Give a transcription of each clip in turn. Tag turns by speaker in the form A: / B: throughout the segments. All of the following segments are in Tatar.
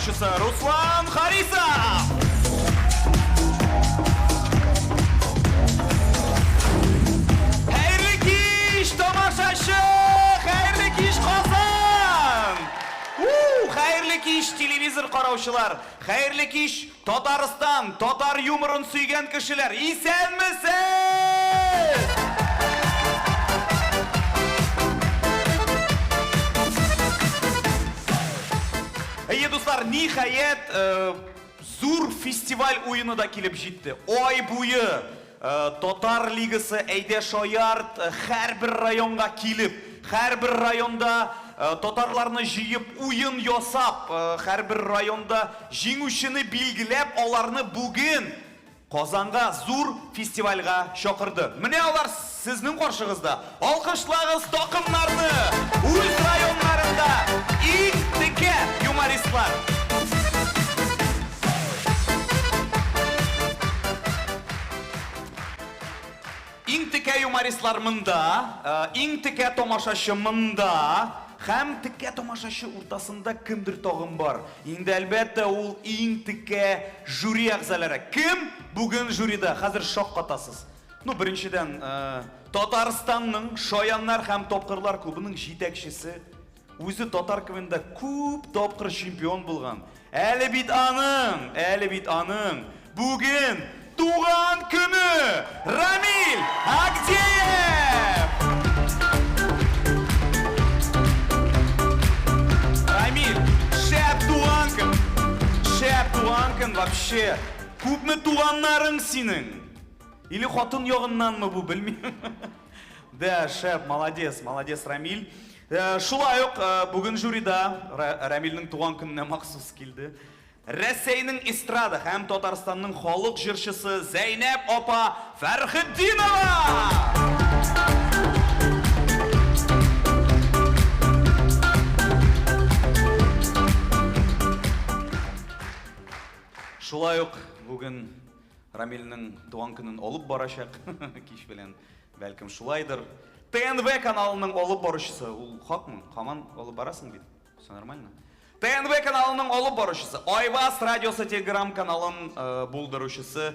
A: баручысы Руслан Харисов! Хәерле кич, тамашачы! Хәерле кич, Казан! У, хәерле кич, телевизор караучылар! Хәерле кич, Татарстан, татар юморын сөйгән кешеләр! Исәнмесез! Әйе, дуслар, ниһаять, э, зур фестиваль уены да килеп җитте. Ай буе э, Татар лигасы Әйдә шаярт э, һәрбер районга килеп, һәрбер районда татарларны җыеп уен ясап, һәрбер районда җиңүчене билгеләп, аларны бүген Казанга зур фестивальгә чакырды. Менә алар сезнең каршыгызда. Алкышлагыз такымнарны! Үз районнарында иң текә юмористлар! Иң текә юмористлар монда, иң текә тамашачы монда һәм текә тамашачы уртасында кемдер тагын бар. Инде, әлбәттә, ул иң текә жюри әгъзалары. Кем бүген жюрида? Хәзер шаккатасыз. Ну, беренчедән, Татарстанның Шаяннар һәм тапкырлар клубының җитәкчесе, үзе татар КВНда күп тапкыр чемпион булган. Әле бит аның, әле бит аның бүген туган көне! Рамил Агдеев! Рамил, шәп туган көн! Шәп туган көн вообще! Күпме туганнарың синең? Или хатын ягыннанмы бу, белмим. Да, шәп, молодец, молодец, Рамиль. Э, шулай ук э, бүген жюрида Рамильнең туган көненә махсус килде. Рәсәйнең эстрада һәм Татарстанның халык җырчысы Зәйнәб апа Фәрхетдинова! Шулай ук бүген Рамилнең туган көнен алып барачак кич белән. Бәлкем шулайдыр. ТНВ каналының алып баручысы, ул хакмы? Һаман алып барасың бит? Все нормально? ТНВ каналының алып баручысы, Айваз радиосы телеграм каналын э, булдыручысы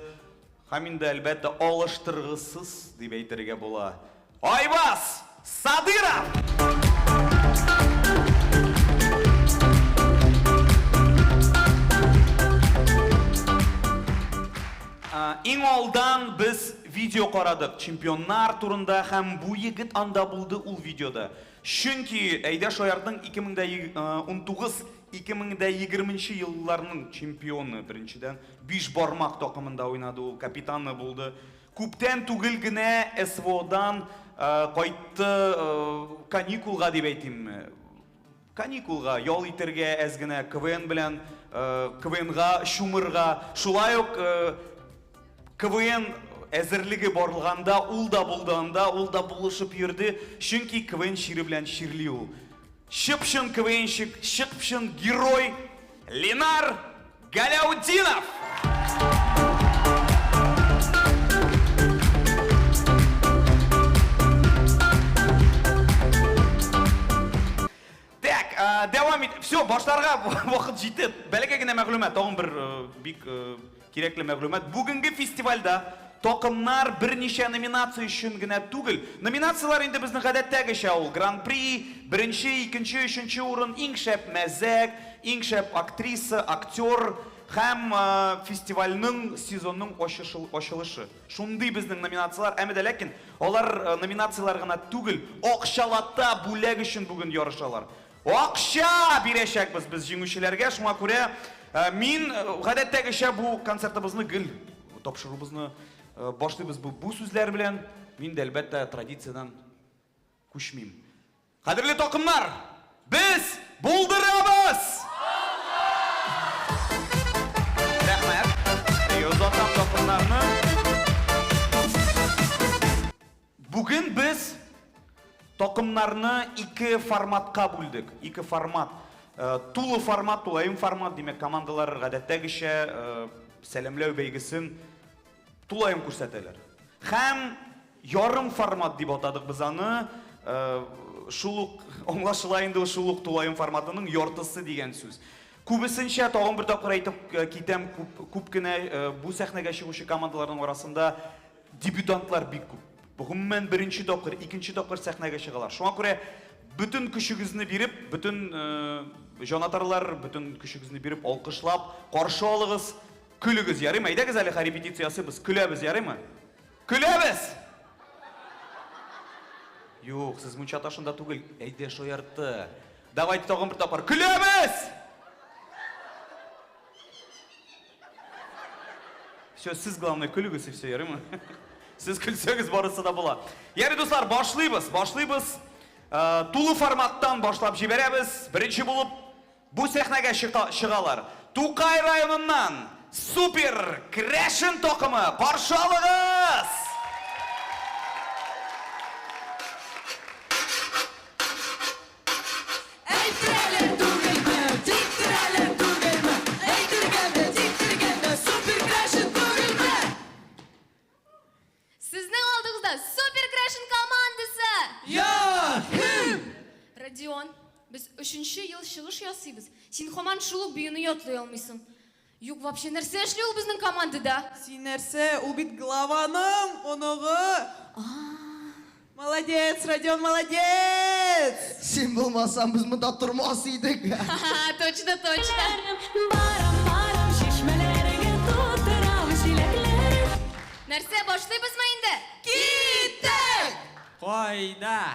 A: һәм инде әлбәттә алыштыргысыз дип әйтергә була. Айваз Садыров! Иң алдан без видео карадык чемпионнар турында һәм бу егет анда булды ул видеода. Чөнки Әйдә шаяртның 2019 2020 елларның чемпионы беренчедән биш бармак такымында уйнады ул, капитаны булды. Күптән түгел генә СВОдан кайтты каникулга дип әйтимме. Каникулга, ял итәргә әз генә КВН белән КВНга чумырга. Шулай ук КВН әзерлеге барылганда ул да булды анда, ул да булышып йөрде. Чөнки КВН чире белән чирли ул. Чып-чын КВНщик, чып-чын герой Ленар Галәүтдинов! Так, дәвам ит. Все, башларга вакыт җитте. Бәләкәй генә мәгълүмат, тагын бер бик кирәкле мәгълүмат. Бүгенге фестивальдә такымнар берничә номинация өчен генә түгел. Номинацияләр инде безнең гадәттәгечә ул Гран-при, беренче, икенче, өченче урын, иң шәп мәзәк, Иң шәп актриса, актер һәм фестивальнең сезонның ачылышы. Шундый безнең номинацияләр, әмма дә ләкин алар номинацияләр гына түгел, акчалата бүләк өчен бүген ярышалар. Акча бирәчәкбез без җиңүчеләргә, шуңа күрә мин гадәттәгечә бу концертыбызны гел тапшыруыбызны башлыйбыз бу сүзләр белән. Мин дә, әлбәттә, традициядән күчмим. Кадерле такымнар, без булдырабыз! Рәхмәт. Озатам такымнарны. Бүген без такымнарны ике форматка бүлдек. Ике формат. Э, тулы формат, тулаем формат, димәк, командалар гадәттәгечә э, сәламләү бәйгесен тулаем күрсәтәләр. Һәм ярым формат дип атадык без аны. Шул ук аңлашыла инде ул шул ук тулаем форматының яртысы дигән сүз. Күбесенчә, тагын бер тапкыр әйтеп китәм, күп, күп кенә бу сәхнәгә чыгучы командаларның арасында дебютантлар бик күп. Гомумән, беренче тапкыр, икенче тапкыр сәхнәгә чыгалар. Шуңа күрә бөтен көчегезне биреп, бөтен җанатарлар, бөтен көчегезне биреп, алкышлап, каршы алыгыз, көлегез, ярыймы? Әйдәгез әле, хә, репетиция ясыйбыз, көләбез, ярыймы? Көләбез! Юк, сез мунча ташында түгел, әйдә шаяртты. Давайте тагын бер тапкыр. Көләбез! Все, сез главное көлегез и все, ярыймы? Сез көлсәгез барысы да була. Ярый, дуслар, башлыйбыз, башлыйбыз. Э, тулы форматтан башлап җибәрәбез. Беренче булып Бу сәхнәгә чыгалар. Тукай районыннан Супер Крәшен такымы, каршы алыгыз!
B: Әйттерәләр түгелме, типтерәләр түгелме, әйтергә дә, типтергән дә Супер Крәшен түгелме?
C: Сезнең алдыгызда Супер Крәшен командасы!
B: Я, хим!
C: Родион, без өченче ел чыгыш ясыйбыз. Син һаман шул ук биюне ятлый алмыйсың. Юк, вообще нәрсә эшли ул безнең командада?
D: Син нәрсә, ул бит главаның оныгы. Молодец, Родион, молодец!
E: Син булмасаң, без монда тормас идек.
C: Ха-ха, точно, точно.
B: Барам, барам, чишмәләргә тутырам чиләкләрем.
C: Нәрсә, башлыйбызмы инде?
D: Киттек!
F: Кайда?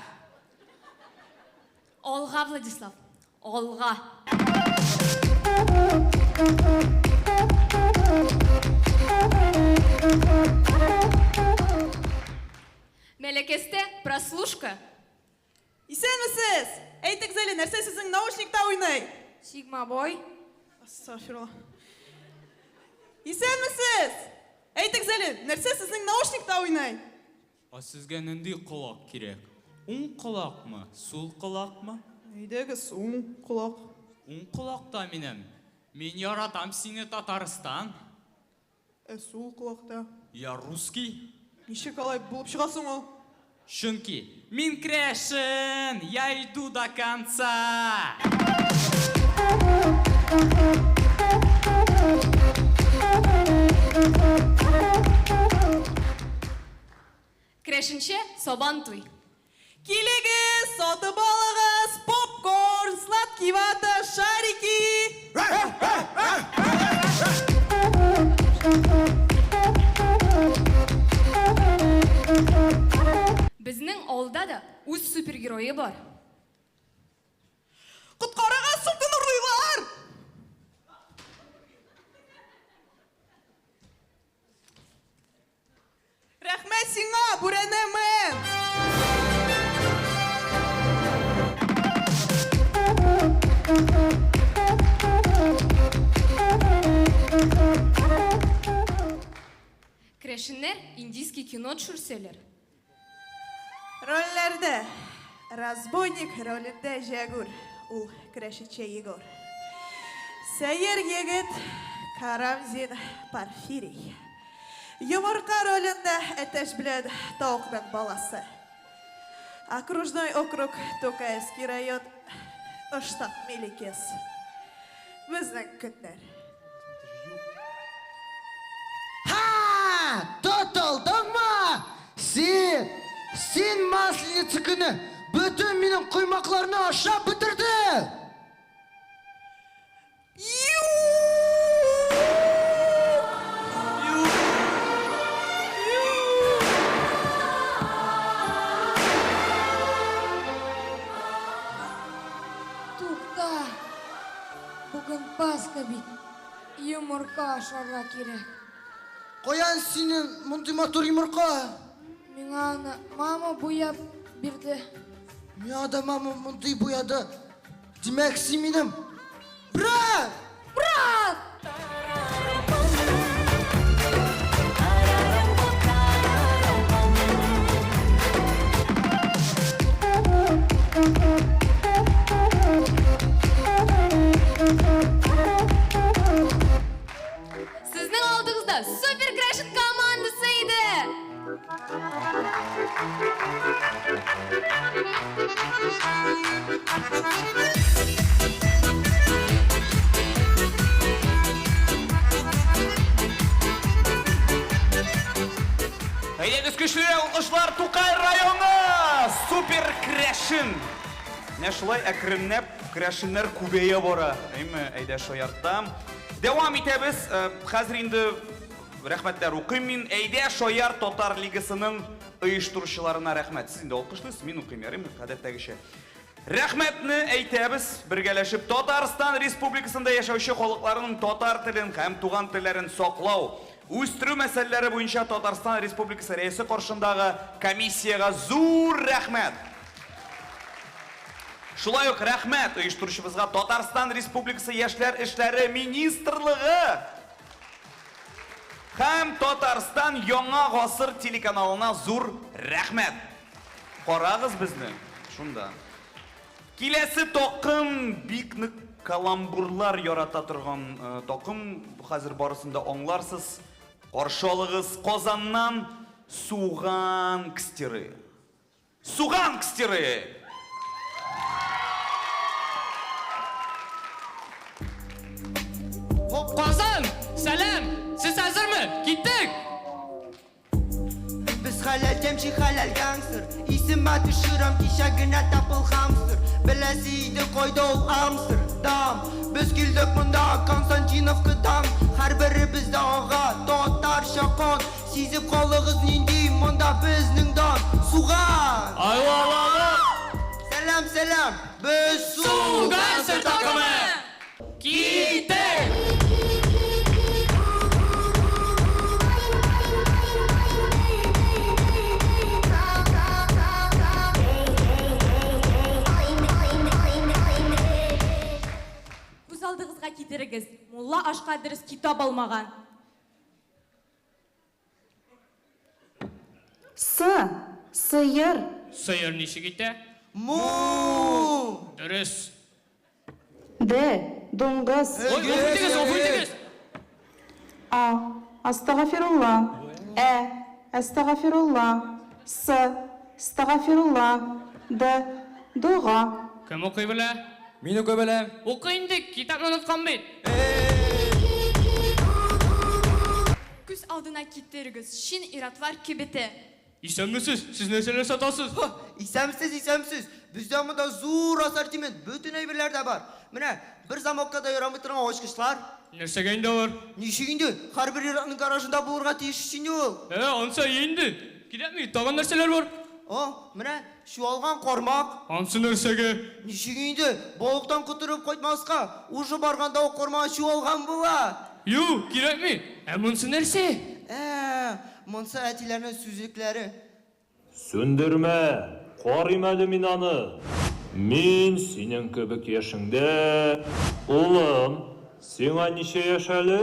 C: Алга, Владислав, алга. Мәләкәстә прослушка.
D: Исәнмесез! Әйтегез әле, нәрсә сезнең наушникта уйный?
C: Сигма бой.
D: Астагфирулла. Исәнмесез! Әйтегез әле, нәрсә сезнең наушникта уйный?
F: Ә сезгә нинди колак кирәк? Уң колакмы, сул колакмы?
D: Әйдәгез, уң колак.
F: Уң колакта минем. Мин яратам сине, Татарстан.
D: Ә сул колакта?
F: Я русский.
D: Ничек алай булып чыга соң ул?
F: Чөнки мин крәшен, я иду до конца.
C: Керәшенчә Сабан туй.
D: Килегез, сатып алыгыз, попкорн, сладкий вата, шарики!
C: Безнең авылда да үз супергерое бар.
D: Коткарыгыз, сумканы урлыйлар! Рәхмәт сиңа, бүрәнә мэн!
C: Керәшеннәр индийский кино төшерсәләр.
D: Рольләрдә Разбойник ролендә Җәгүр, ул керәшенчә Егор. Сәер егет Карамзин Порфирий. Йомырка ролендә әтәч белән тавыкның баласы. Окружной округ, Тукаевский район, Ыштак Мелекес. Безнең көннәр.
E: Ха! Тотылдыңмы? Син, син Масленица көне бөтен минем коймакларны ашап бетердең!
G: Тукта! Бүген Пасха бит. Йомырка ашарга кирәк.
E: Каян синең мондый матур йомырка?
G: Миңа аны мама буяп бирде.
E: Миңа да мама мондый буяды. Димәк, син минем брат!
G: Брат!
C: Сезнең алдыгызда Супер Крәшен командасы иде!
A: көчлерәк алкышлар Тукай районы! Супер крәшен! Менә шулай әкренләп крәшеннәр күбәя бара. Әйме, әйдә шаяртам. Дәвам итәбез. Э, хәзер инде рәхмәтләр укыйм мин. Әйдә шаяр татар лигасының оештыручыларына рәхмәт. Сез инде алкышлыйсыз, мин укыйм, ярыймы, гадәттәгечә. Рәхмәтне әйтәбез бергәләшеп Татарстан Республикасында яшәүче халыкларының татар телен һәм туган телләрен саклау, үстерү мәсьәләләре буенча Татарстан Республикасы Рәисе каршындагы комиссиягә зур рәхмәт! Шулай ук рәхмәт оештыручыбызга Татарстан Республикасы Яшьләр эшләре министрлыгы һәм Татарстан Яңа гасыр телеканалына зур рәхмәт! Карагыз безне шунда. Киләсе такым бик нык каламбурлар ярата торган э, такым. Хәзер барысын да аңларсыз. Каршы алыгыз Казаннан Сугангстеры. Сугангстеры!
B: Казан, сәлам! Сез әзерме? Киттек!
E: Без хәләл тәмче хәләл гангстер Исемә төшерәм кичә генә тапыл хамстер Беләсе иде кайда ул Амстердам Без килдек монда Константиновкадан Һәрберебездә ага татарча кан Сизеп калыгыз нинди монда безнең дан Суган!
F: Ала-ла-ла!
E: Сәлам, сәлам! Без
B: Сугангстер такымы! Киттек!
C: Күз алдыгызга китерегез, мулла ашка дөрес китап алмаган.
H: Сы, сыер.
F: Сыер ничек итә?
E: Му!
F: Дөрес.
H: Д, дуңгыз.
F: Ой, гафу итегез, гафу итегез.
H: А, астагафирулла. Ә, әстәгафирулла. С, стагафирулла. Д, дога.
F: Кем укый белә?
B: Мин укый беләм.
F: Укы инде, китапны оныткан бит.
C: Күз алдына китерегез, чын ир-атлар кибете.
F: Исәнмесез, сез нәрсәләр сатасыз?
E: Һо, исәнмесез, исәнмесез. Бездә монда зур ассортимент, бөтен әйберләр дә бар. Менә, бер замокка да ярамый торган ачкычлар.
F: Нәрсәгә инде алар?
E: Ничек инде? Һәрбер ир-атның гаражында булырга тиеш инде ул.
F: Ә, ансы әйе инде. Кирәкми, тагын нәрсәләр бар?
E: О, менә, чуалган кармак.
F: Ансы нәрсәгә?
E: Ничек инде? Балыктан котырып кайтмаска, уже барганда ук кармагы чуалган була.
F: Юк, кирәкми. Ә монсы нәрсә?
E: Ә, монсы әтиләрнең сүзлекләре.
I: Сүндермә, карыйм әле мин аны. Мин синең кебек яшеңдә. Улым, сиңа ничә яшь әле?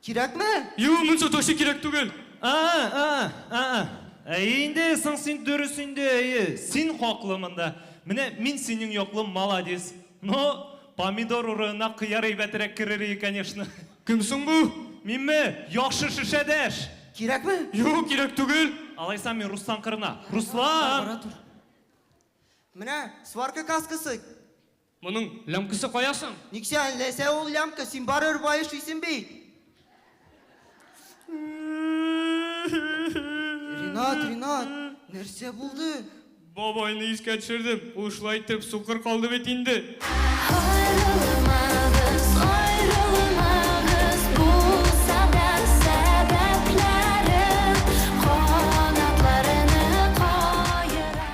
E: Кирәкме?
F: Юк, монсы точно кирәк түгел.
J: А, а, а, Әйе инде, соң син дөрес инде, әйе. Син хаклы монда. Менә мин синең яклы, молодец. Но помидор урынына кыяр әйбәтрәк керер иде, конечно.
F: Кем соң бу?
J: Минме? Яхшы шешәдәш.
E: Кирәкме?
F: Юк, кирәк түгел.
J: Алайса мин Руслан кырына. Руслан!
E: Менә, сварка каскасы.
F: Моның лямкасы кая соң?
E: Ник син ләсә ул лямка, син барыбер бай эшлисең бит. Ринат, Ринат, нәрсә булды?
F: Бабайны искә төшердем. Ул шулай итеп сукыр калды бит инде.
K: Аерылмагыз, аерылмагыз, булса да сәбәпләре, канатларны каера.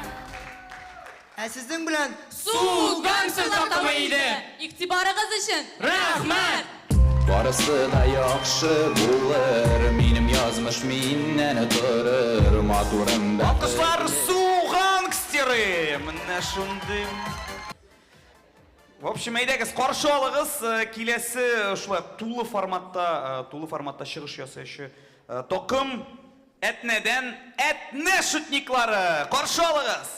E: Ә сезнең белән
B: Су гангстер такымы иде.
C: Игътибарыгыз өчен
B: Рәхмәт!
L: Барысы да яхшы булыр, минем язмыш миннән торыр, матурым
A: Алкышлар Сугангстеры! Менә шундый. В общем, әйдәгез, каршы алыгыз. Э, киләсе э, шулай тулы форматта, э, тулы форматта чыгыш ясаучы такым Әтнәдән Әтнә шутниклары. Каршы алыгыз!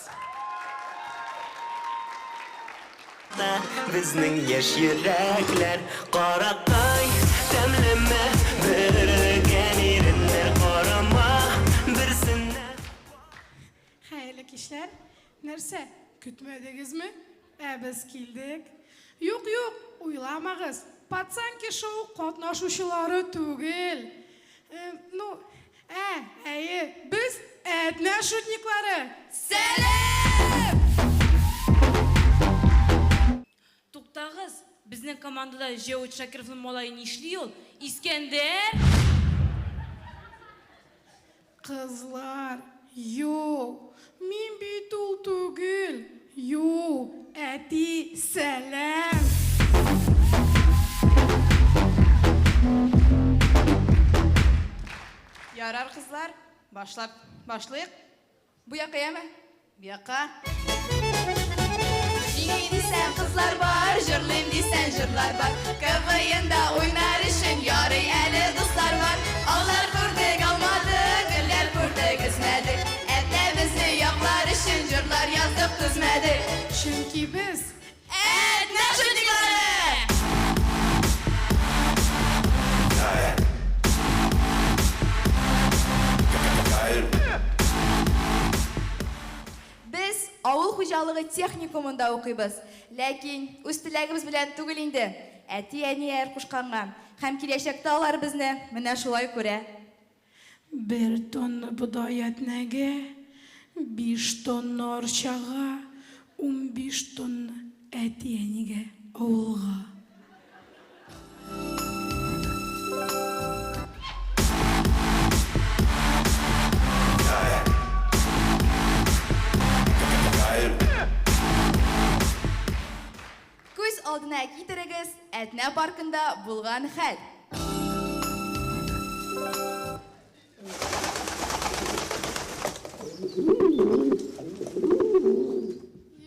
B: Безнең яшь йөрәкләр каракай тәмлеме бергә иреннәр карама берсенә.
D: Хәерле кичләр. Нәрсә, көтмәдегезме? Ә без килдек. Юк, юк, уйламагыз. Пацанки шоу катнашучылары түгел. Э, ну,
G: Ә, әйе, без Әтнә шутниклары!
B: Сәлам!
C: Туктагыз, безнең командада Җәвит Шакировның малае нишли ул? Искәндәр!
G: Кызлар, йоу, мин бит ул түгел, йоу, әти, сәлам!
D: Ярар, кызлар, башлап башлыйк.
B: Бу якка яме?
D: Бу якка.
B: Биим дисәң, кызлар бар, җырлыйм дисәң, җырлар бар. КВНда уйнар өчен ярый әле дуслар бар. Алар күрдек, алмадык, гөлләр күрдек, өзмәдек. Әтнә безне яклар өчен җырлар яздык, түзмәдек.
G: Чөнки без
B: Әтнә шутниклары! Без авыл хуҗалыгы техникумында укыйбыз. Ләкин үз теләгебез белән түгел инде. Әти-әниләр кушканга. Һәм киләчәктә алар безне менә шулай күрә.
G: Бер тонна бодай Әтнәгә, биш тонна Арчага, 15 тонна әти-әнигә авылга.
B: Күз алдына китерегез, Әтнә паркында булган хәл.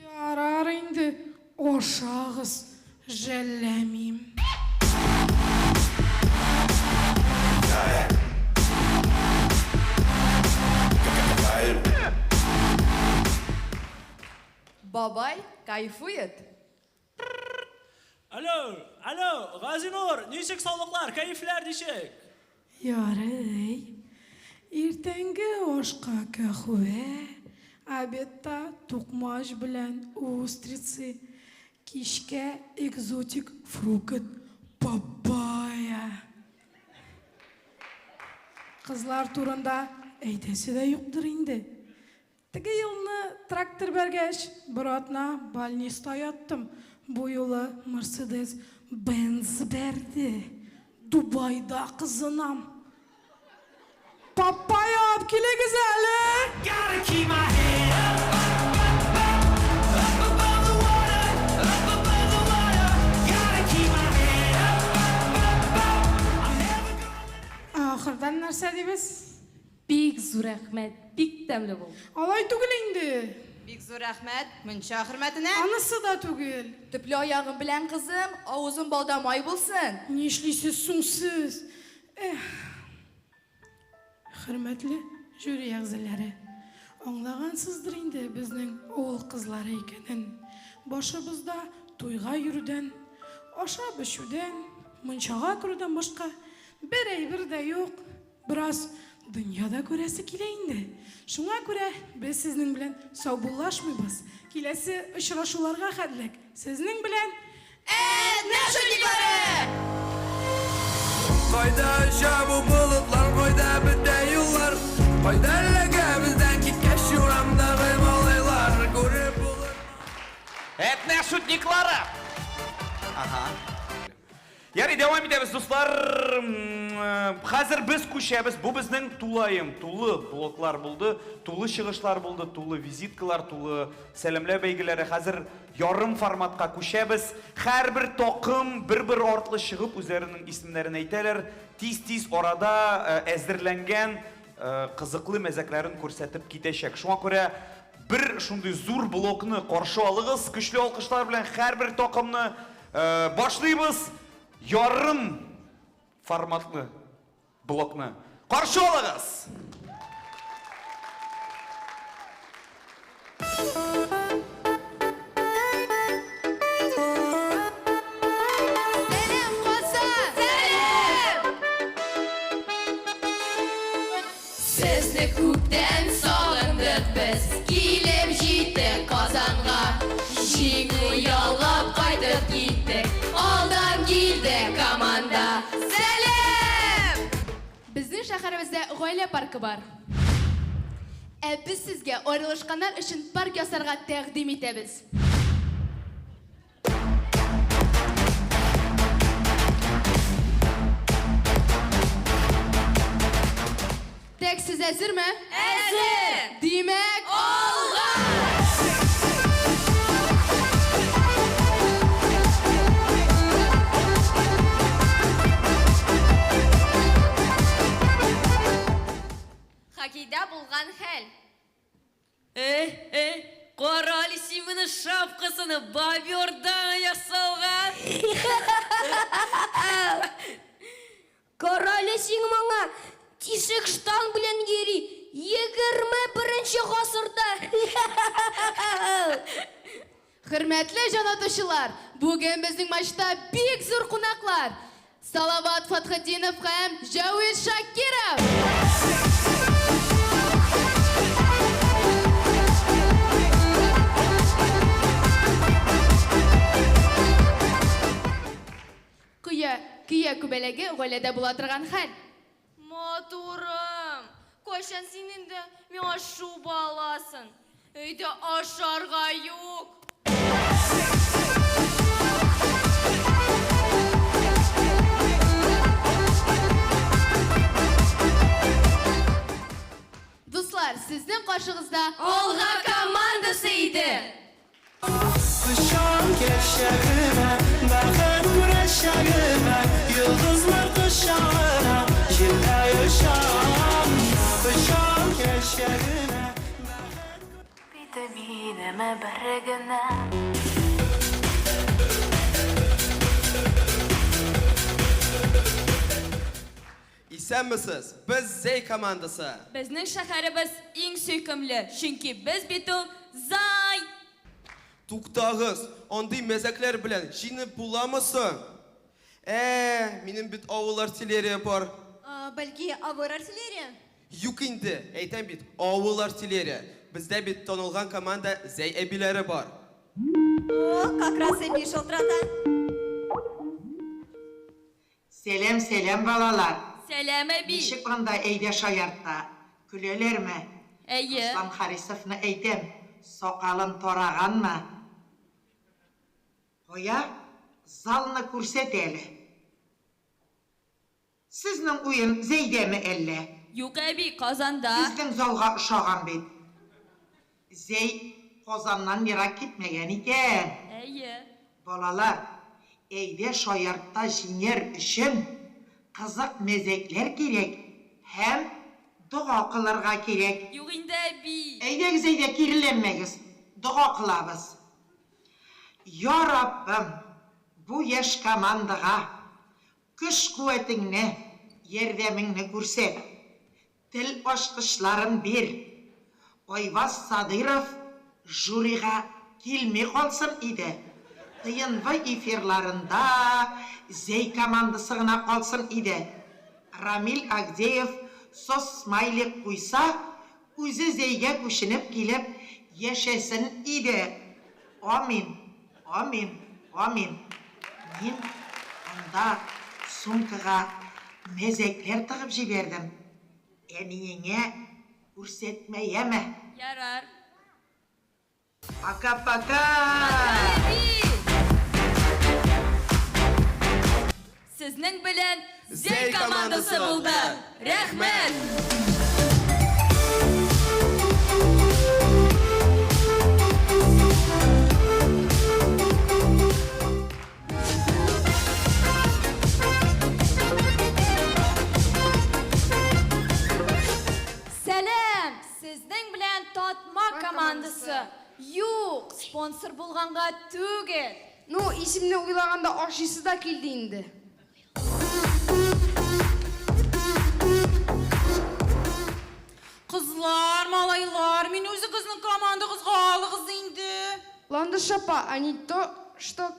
G: Ярар инде, ашагыз, жәлләмим.
B: Бабай кайфует.
M: Алло, алло, Газинур, ничек саулыклар, кәефләр ничек?
G: Ярый. Иртәнге ашка кәхвә, обедта тукмач белән устрицы, кичкә экзотик фрукт папайя. Кызлар турында әйтәсе дә юктыр инде. Теге елны трактор бәргәч, бер атна больниста яттым. Бу юлы Мерседес Бенз бәрде. Дубайда кызынам. Папайя алып килегез әле! Ә ахырдан нәрсә дибез?
C: Бик зур рәхмәт, бик тәмле булды.
G: Алай түгел инде.
D: Бик зур рәхмәт, мунча хөрмәтенә.
G: Анысы да түгел.
B: Төпле аягым белән, кызым, авызың балда май булсын.
G: Нишлисез соң сез? Эх. Хөрмәтле жюри әгъзалары, аңлагансыздыр инде безнең авыл кызлары икәнен. Башыбызда туйга йөрүдән, ашап-эчүдән, мунчага керүдән башка бер әйбер дә юк. Бераз дөнья да күрәсе килә инде. Шуңа күрә без сезнең белән саубуллашмыйбыз. Киләсе очрашуларга хәтлек сезнең белән
B: Әтнә шутниклары!
N: Кайда оча бу болытлар, кайда бетә юллар, Кайда эләгә бездән киткәч урамдагы малайлар, Күреп булыр.
A: Әтнә шутниклары! Ага. Ярый, дәвам итәбез, дуслар. Хәзер без күчәбез. Бу безнең тулаем, тулы блоклар булды, тулы чыгышлар булды, тулы визиткалар, тулы сәламләү бәйгеләре. Хәзер ярым форматка күчәбез. Һәрбер такым бер-бер артлы чыгып үзләренең исемнәрен әйтәләр. Тиз-тиз арада әзерләнгән кызыклы мәзәкләрен күрсәтеп китәчәк. Шуңа күрә бер шундый зур блокны каршы алыгыз. Көчле алкышлар белән һәрбер такымны башлыйбыз. Ярым форматлы блокны каршы алыгыз!
B: Сәлам, Казан! Сәлам! Сезне күптән сагындык без, Килеп җиттек Казанга. Җиңү яулап кайтып киттек, Алдан килде команда. Сәлам! Безнең шәһәр. шәһәребездә гаилә паркы бар. Ә без сезгә аерылышканнар өчен парк ясарга тәкъдим итәбез. Тәк, сез әзерме?
C: Әзер!
B: Димәк,
C: алга!
O: Хоккейда булган хәл.
P: Эй, эй, кара әле син моны шапкасына бобердан ясалган.
Q: Кара әле син моңа, тишек штан белән йөри, 21-нче гасырда.
B: Хөрмәтле җанатучылар, бүген безнең матчта бик зур кунаклар. Салават Фатхетдинов һәм Җәвит Шакиров! Көя, көя күбәләге гаиләдә була торган хәл.
C: Матурым, кайчан син инде миңа шуба аласың? Өйдә ашарга юк.
B: Дуслар, сезнең каршыгызда
C: Алга командасы иде!
R: Ышан киләчәгемә, бәхет күрәчәгемә, йолдызлар кочагына, җилдәй очам. Ышан киләчәгемә.
K: Витаминемә бер генә.
S: Исәнмесез, без Зәй командасы.
O: Безнең шәһәребез иң сөйкемле, чөнки без бит ул Зай!
S: Туктагыз, андый мәзәкләр белән җиңеп буламы соң? Ә, минем бит авыл артиллерия бар.
T: Бәлки, авыр артиллерия?
S: Юк инде, әйтәм бит, авыл артиллерия. Бездә бит танылган команда Зәй әбиләре бар.
T: О, как раз әби шалтырата.
U: Сәлам, сәлам, балалар.
O: Сәлам, әби.
U: Ничек анда әйдә шаярта? Көләләрме?
O: Әйе.
U: Руслан Харисовны әйтәм, сакалын тараганмы? Кая, залны күрсәт әле. Сезнең уен Зәйдәме әллә?
O: Юк, әби, Казанда.
U: Безнең залга ошаган бит. Зәй Казаннан ерак китмәгән икән.
O: Әйе.
U: Балалар, әйдә шаяртта җиңәр өчен кызык мәзәкләр кирәк һәм дога кылырга кирәк.
O: Юк инде, әби.
U: Әйдәгез, әйдә, киреләнмәгез, дога кылабыз. Я Раббым, бу яшь командага көч-куәтеңне, ярдәмеңне күрсәт. Тел ачкычларын бир. Айваз Садыйров жюрига килми калсын иде. ТНВ эфирларында Зәй командасы гына калсын иде. Рамил Агдеев сос смайлик куйса, үзе Зәйгә күченеп килеп яшәсен иде. Амин, амин, амин. Мин анда сумкага мәзәкләр тыгып җибәрдем. Әниеңә күрсәтмә, яме.
O: Ярар.
U: Пока-пока!
O: Сезнең белән Зәй командасы булды. Рәхмәт! Сәлам! Сезнең белән Татма командасы. Юк, спонсор булганга түгел.
V: Ну, исемне уйлаганда ашыйсы да килде инде.
D: Кызлар, малайлар, мин үзегезнең командагызга алыгыз инде.
V: Ландыш апа, а не то, что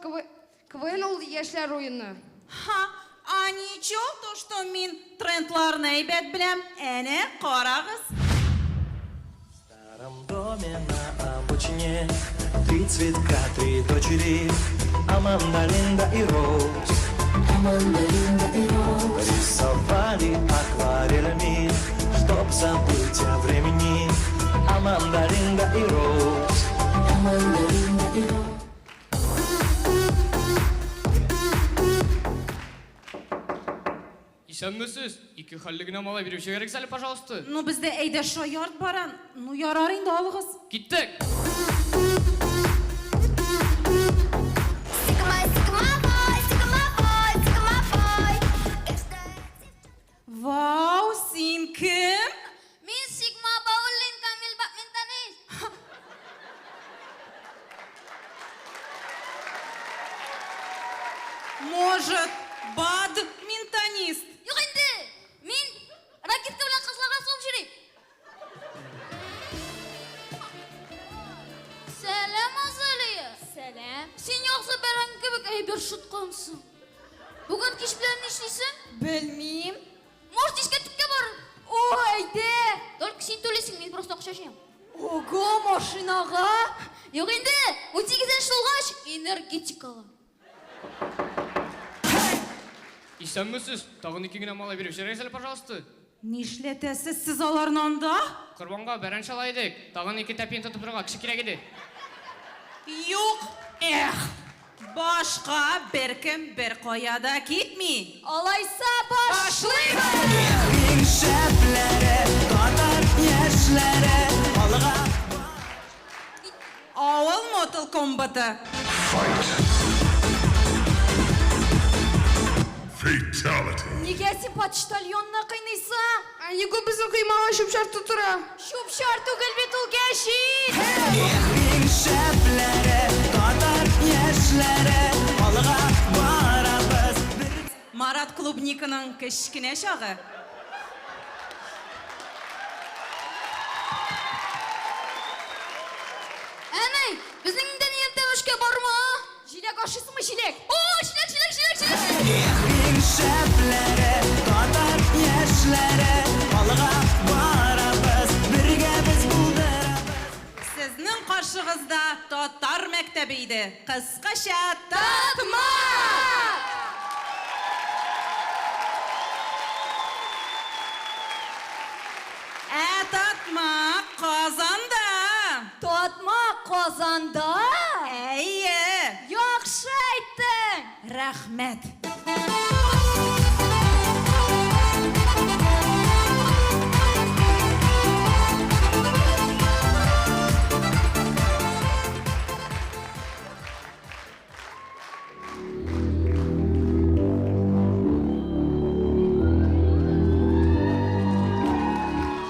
V: КВН ул яшьләр уены.
D: Ха, а ничё то, что мин трендларны әйбәт беләм. Әнә, карагыз.
R: В старом доме на обочине Три цветка, три дочери Аманда, Линда и Роуз. Аманда, Линда и Роуз. Рисовали акварелями.
F: Исәнмесез! Ике хәлле генә малай биреп җибәрегез әле, пожалуйста.
D: Ну, бездә әйдә шаярт баран. Ну, ярар инде, алыгыз.
F: Киттек!
D: Вау, син кем?
Q: Мин Сигма Бауллин Камил Бакминтанис.
D: Может, бадминтонист?
Q: Юк инде, мин ракетка белән кызларга сугып йөрим. Сәлам, Азалия. Сәлам. Син яхшы бәрәңге кебек әйбер шыткансың. Бүген кич белән нишлисең?
T: Белмим.
Q: Может, дискәтүккә барып?
T: О, әйдә!
Q: Только син түлисең, мин просто акча җыям.
T: Ого, машинага!
Q: Юк инде, 18 тулгач, энергетикага.
F: Исәнмесез! Тагын ике генә малай биреп җибәрегез әле, пожалуйста.
D: Нишләтәсез сез аларны анда?
F: Корбанга бәрән чала идек. Тагын ике тәпиен тотып торырга кеше кирәк иде.
D: Юк, эх! Башка беркем беркая да китми.
T: Алайса башлыйбыз!
R: Иң шәпләре, татар яшьләре, алга
D: Авыл Mortal Kombat'ы.
H: Fatality.
T: Нигә син почтальонны кыйныйсың?
V: Ә нигә безнең коймага чүп-чар тутыра?
T: Чүп-чар түгел бит ул гәҗит!
R: Иң шәпләре, татар яшьләре, алга барабыз.
D: Марат Клубниканың кечкенә чагы.
Q: Әни, безнең инде ниятем эшкә барма.
T: Җиләк ашыйсыңмы, җиләк?
Q: О, җиләк, җиләк, җиләк, җиләк.
R: Иң шәпләре, татар яшьләре, алга барабыз, бергә без булдырабыз.
D: Сезнең каршыгызда татар мәктәбе иде. Кыскача Татмак! Ә Татмак Казанда!
T: Татмак Казанда?
D: Әйе!
T: Яхшы әйттең!
D: Рәхмәт!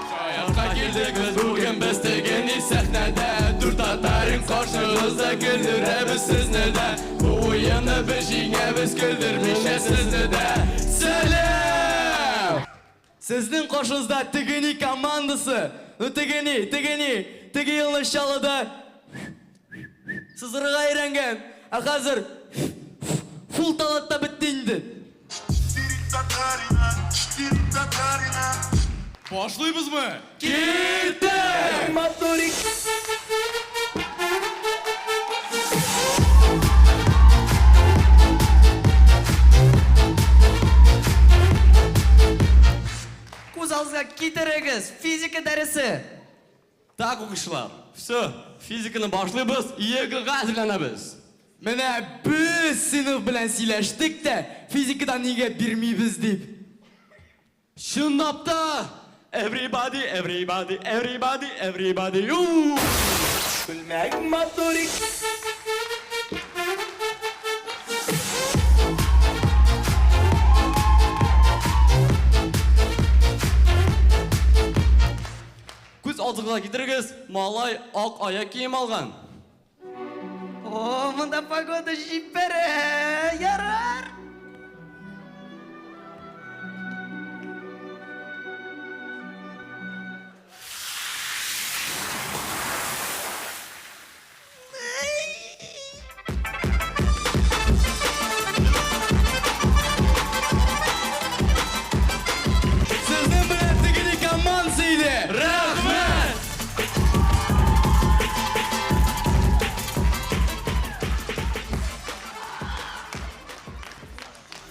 N: Шаяртка килдек без бүген без тегени сәхнәдә Дүрт татарин каршыгызда көлдерәбез сезне дә Бу уенны без җиңәбез көлдермичә сезне дә Сәлам!
E: Сезнең каршыгызда Тегени командасы. Ну Тегени, Тегени, теге елны Чаллыда сызырырга өйрәнгән. Ә хәзер фул талант та бетте инде.
F: Башлыйбызмы?
N: Киттек! Матурик!
E: Күз алдыгызга китерегез, физика дәресе.
I: Так, укучылар, все, физиканы башлыйбыз, ЕГЭга әзерләнәбез.
E: Менә без сыйныф белән сөйләштек тә, физикадан нигә бирмибез дип.
I: Чынлап та! Everybody, everybody, everybody, everybody, ю!
R: Күлмәк матурик.
I: Күз алдыгызга китерегез, малай ак аяк кием алган.
E: О, монда погода җибәрә, ярар.
I: Сезнең белән тегене командасы иде. Рәхмәт!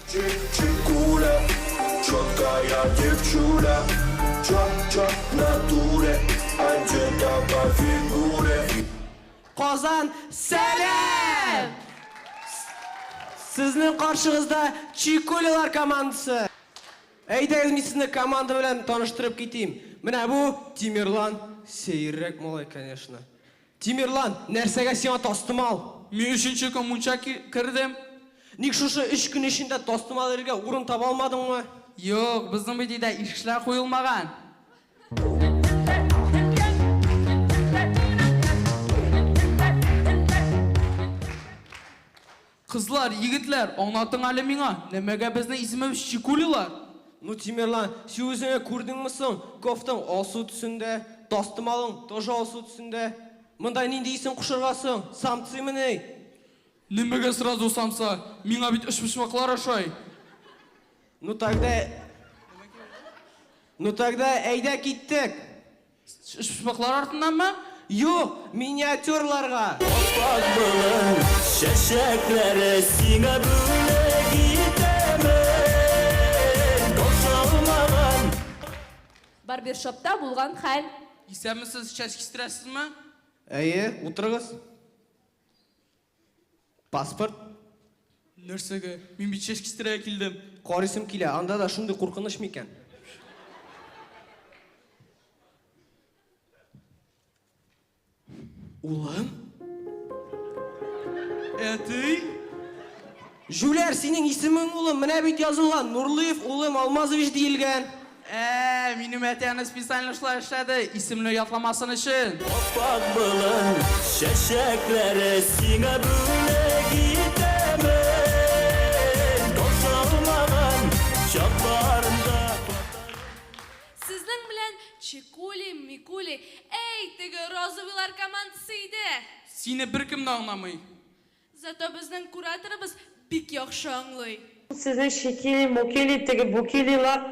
N: Чик-чикуля, четкая девчуля, чак-чак в натуре, одета по фигуре.
E: Казан, сәлам! Сезнең каршыгызда Чикулялар командасы.
S: Әйдәгез, мин сезне команда белән таныштырып китим. Менә бу Тимерлан, сәеррәк малай, конечно. Тимерлан, нәрсәгә сиңа тастымал?
F: Мин өченче көн мунча кердем.
S: Ник шушы өч көн эчендә тастымал элергә урын таба алмадыңмы?
F: Юк, безнең бит өйдә ишекләр куелмаган. Кызлар, егетләр, аңлатың әле миңа, нәмәгә безнең исемебез Чикулилар?
S: Ну, Тимерлан, син үзеңә күрдеңме соң? Кофтаң алсу төсендә, тастымалың тоже алсу төсендә. Монда нинди исем кушырга соң? Самцымыни?
F: Нәмәгә сразу самса? Миңа бит өчпочмаклар ошый.
S: Ну тогда... Ну тогда әйдә киттек.
F: Өчпочмаклар артыннанмы?
S: Юк, миниатюрларга.
R: Аппак болын чәчәкләре сиңа бүләк итәмен. Таушалмаган.
O: Барбершопта булган хәл.
F: Исәнмесез, чәч кистерәсезме?
S: Әйе, утырыгыз. Паспорт.
F: Нәрсәгә? Мин бит чәч кистерергә килдем.
S: Карыйсым килә, анда да шундый куркыныч микән? Улым?
F: Әти?
S: Җүләр, синең исемең улым, менә бит язылган, Нурлыев улым Алмазович диелгән.
F: Ә, минем әти аны специально шулай эшләде, исемне ятламасын өчен.
R: Аппак болын чәчәкләре сиңа бүләк итәмен. Таушалмаган чакларында.
Q: Сезнең белән Чикули, Микули, әй, теге розовыйлар командасы иде.
F: Сине беркем дә аңламый.
Q: Зато безнең кураторыбыз бик яхшы аңлый.
H: Сезнең Чикили, Мукили, теге Букилилар,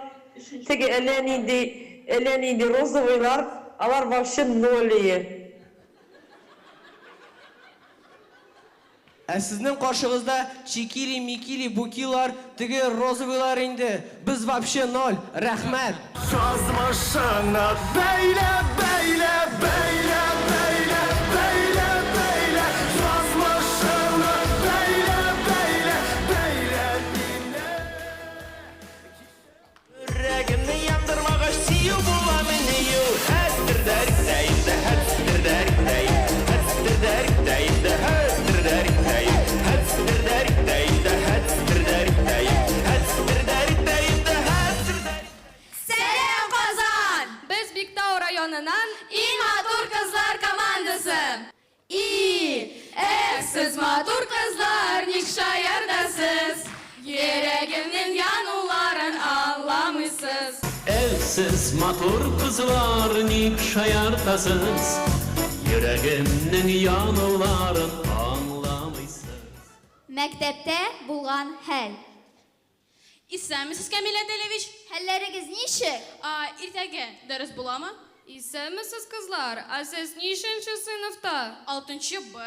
H: теге әллә нинди, әллә нинди розовыйлар, алар вообще нолие.
S: Ә сезнең каршыгызда Чикили, Микили, Букилар, теге розовыйлар инде. Без вообще ноль. Рәхмәт.
R: Язмышыңны бәйлә, бәйлә, бәйлә, бәйлә, бәйлә, бәйлә, язмышыңны бәйлә, бәйлә, бәйлә мине. Йөрәгемне яндырмагач, сөю буламыни ул? Хәтердәрдә инде, хәтердәрдә, хәтердәрдә инде, хәтердәрдә, хәтердәрдә инде, хәтердәрдә, хәтердәрдә инде, хәтердәрдә.
B: Сәлам, Казан!
V: Без Биктау районыннан
B: Иң матур кызлар командасы! И, эх, сез матур кызлар, ник шаяртасыз? Йөрәгемнең януларын аңламыйсыз.
J: Эх, сез матур кызлар, ник шаяртасыз? Йөрәгемнең януларын аңламыйсыз.
T: Мәктәптә булган хәл.
Q: Исәнмесез, Камил Әделевич.
T: Хәлләрегез ничек?
Q: А, иртәгә дәрес буламы?
V: Исәнмесез, кызлар. Ә сез ничәнче сыйныфта?
Q: Алтынчы Б.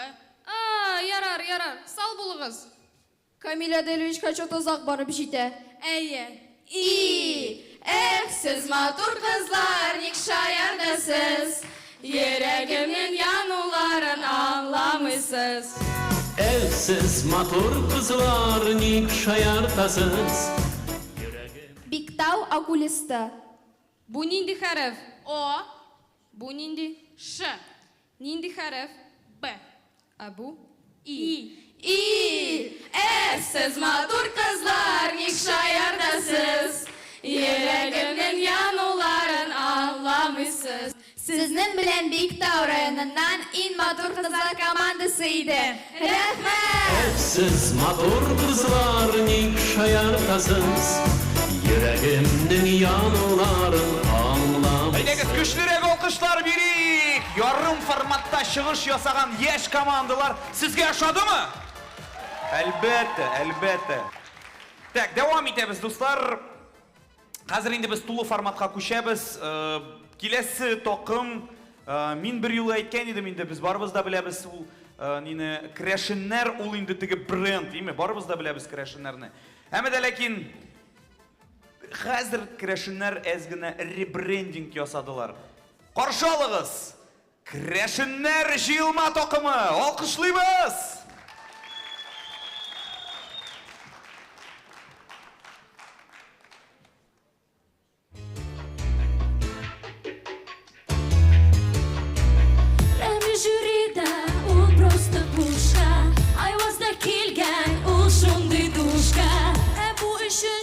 V: А, ярар, ярар. Сау булыгыз.
T: Камил Әделевичка чот озак барып җитә.
Q: Әйе.
B: И, эх, сез матур кызлар, ник шаяртасыз? Йөрәгемнең януларын аңламыйсыз.
J: Эх, сез матур кызлар, ник шаяртасыз?
T: Биктау окулисты.
V: Бу нинди хәреф?
Q: О.
V: Бу нинди?
Q: Ш.
V: Нинди хәреф?
Q: Б.
V: Ә бу?
Q: И.
B: И, эх, сез матур кызлар, ник шаяртасыз? Йөрәгемнең януларын аңламыйсыз.
T: Сезнең белән Биктау районыннан иң матур кызлар командасы иде. Рәхмәт!
J: Эх, сез матур кызлар, ник шаяртасыз? Йөрәгемнең януларын аңламыйсыз.
A: Әйдәгез, көчлерәк алкышлар бирик! Ярым форматта чыгыш ясаган яшь командалар сезгә ошадымы? Әлбәттә, әлбәттә. Так, дәвам итәбез, дуслар. Хәзер инде без тулы форматка күчәбез. Киләсе такым, мин бер юлы әйткән идем инде, без барыбыз да беләбез ул нине, керәшеннәр ул инде теге бренд, име? Барыбыз да беләбез керәшеннәрне. Әмма дә ләкин хәзер керәшеннәр әз генә ребрендинг ясадылар. Каршы алыгыз! Керәшеннәр җыелма такымы! Алкышлыйбыз!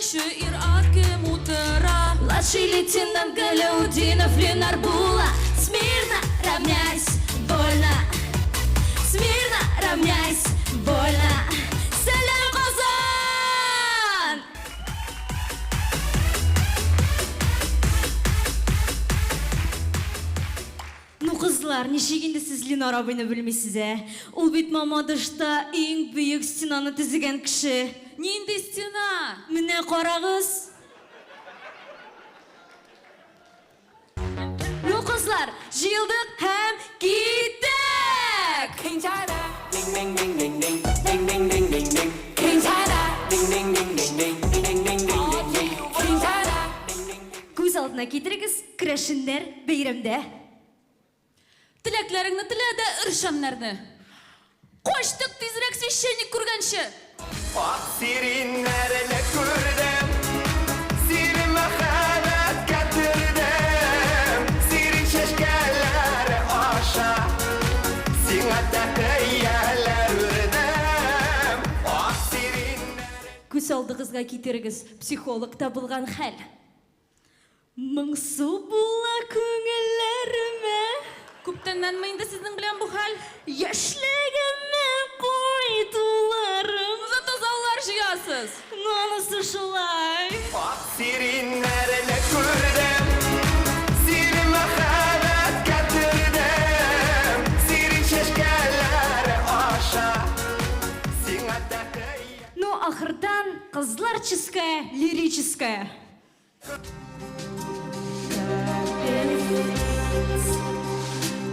Q: Өченче ир-ат кем утыра?
O: Младший лейтенант Галяутдинов Ленар Була. Смирно, равняйсь, вольно. Смирно, равняйсь, вольно. Сәлам, Казан! Ну, кызлар, ничек инде сез Ленар абыйны белмисез, ә? Ул бит Мамадышта иң бөек стенаны төзегән кеше.
Q: Нинди стена?
O: Менә карагыз. Ну, кызлар, җыелдык һәм киттек! Күз алдына китерегез, керәшеннәр бәйрәмдә.
Q: Теләкләреңне телә дә өр шәмнәрне. Качтык тизрәк священник күргәнче!
R: Ак сириннәрне күрдем, сирин мәхәббәткә төрдем, сирин чәчкәләре аша, сиңа тәкыяләр үрдем. Ак сирин
O: Күз алдыгызга китерегез, психологта булган хәл. Моңсу була күңелләремә.
Q: Күптәннәнме инде сезнең белән бу хәл?
O: Яшьлегемә кайтуларым.
Q: Зато заллар җыясыз.
O: Ну, анысы шулай.
R: Ак сириннәрне күрдем, сирин мәхәббәткә төрдем, сирин чәчкәләре аша, сиңа тәкыя.
O: Ну, ахырдан кызларческая, лирическая.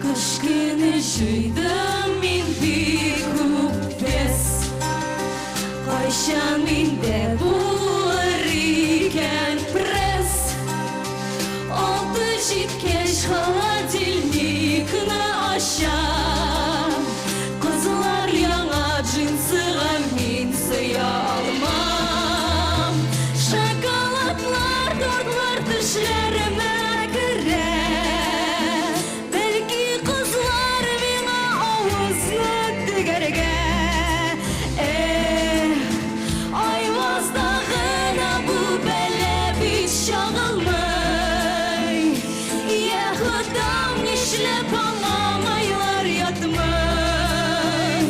O: Кыш көне җыйдым мин бик күп вес. Кайчан миндә булыр икән пресс? Алты җиткәч холодильникны ачам. Кызлар яңа джинсыга мин сыя алмам. Шоколадлар, тортлар төшләремә керә. Бәлки кызлар миңа авызны тегәргә. Эх, Айвазда гына бу бәла бит чагылмый. Я Ходам, нишләп аңа майлар ятмый?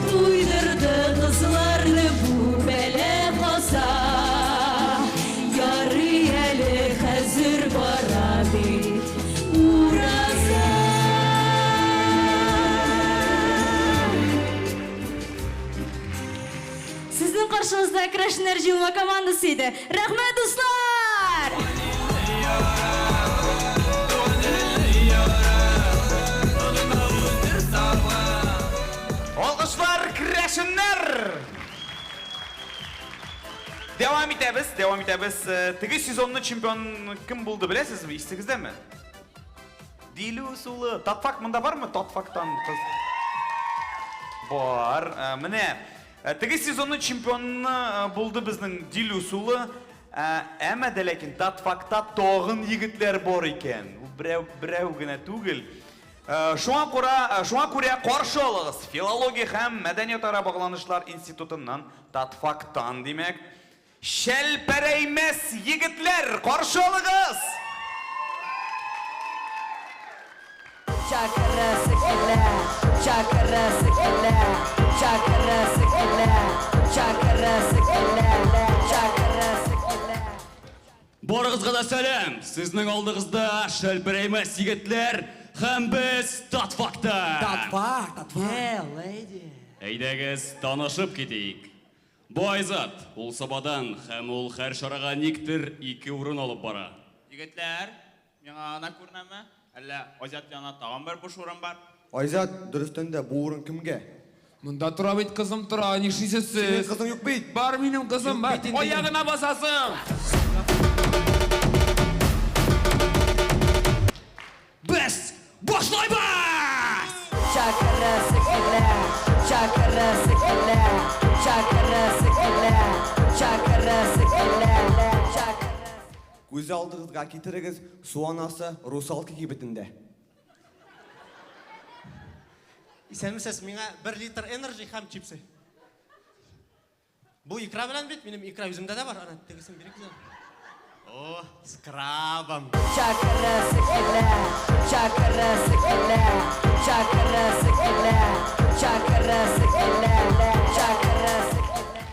O: Туйдырды кызларны бу бәла каза. Ярый әле хәзер бара бит ураза.
L: Сезнең каршыгызда керәшеннәр җыелма командасы иде. Рәхмәт, дуслар!
A: Алкышлар, керәшеннәр! Дәвам итәбез, дәвам итәбез. Теге сезонны чемпион кем булды, беләсезме? Исегездәме? Дилүс улы. Татфак монда бармы? Татфактан кыз. Бар. Менә теге сезонны чемпионы булды безнең Дилүс улы. Әмма дә ләкин Татфакта тагын егетләр бар икән. Ул берәү, берәү генә түгел. Шуңа күрә, шуңа күрә каршы алыгыз. Филология һәм мәдәниятара багланышлар институтыннан, Татфактан, димәк, Шәлпәрәймәс егетләр, каршы алыгыз!
B: Чакырасы килә, чакырасы килә, чакырасы килә, чакырасы килә, чакырасы килә.
I: Барыгызга да сәлам! Сезнең алдыгызда Шәлперәймәс егетләр һәм без Татфакта!
E: Татфак, Татфак. Yeah, lady.
I: Әйдәгез, танышып китик. Бу Айзат, ул Сабадан һәм ул һәр чарага никтер ике урын алып бара.
F: Егетләр, миңа гына күренәме? Әллә Айзат янына тагын бер буш урын бар?
M: Айзат, дөрестән дә бу урын кемгә?
N: Монда тора бит, кызым тора, нишлисез сез?
M: Синең кызың юк бит.
N: Бар минем кызым, бар.
M: бит инде.
N: Аягына басасың.
I: Без башлайбыз!
B: Чакырасы килә, чакырасы килә, чакырасы килә, чакырасы килә, чакырасы.
M: Күз алдыгызга китерегез, су анасы русалка кибетендә.
W: Исәнмесез, миңа бер литр энерджи һәм чипсы.
G: Бу икра белән бит, минем икра үземдә дә бар. Ана тегесен бирик әле.
P: О, с крабом.
B: Чакырасы килә, чакырасы килә, чакырасы килә, чакырасы килә, чакырасы килә.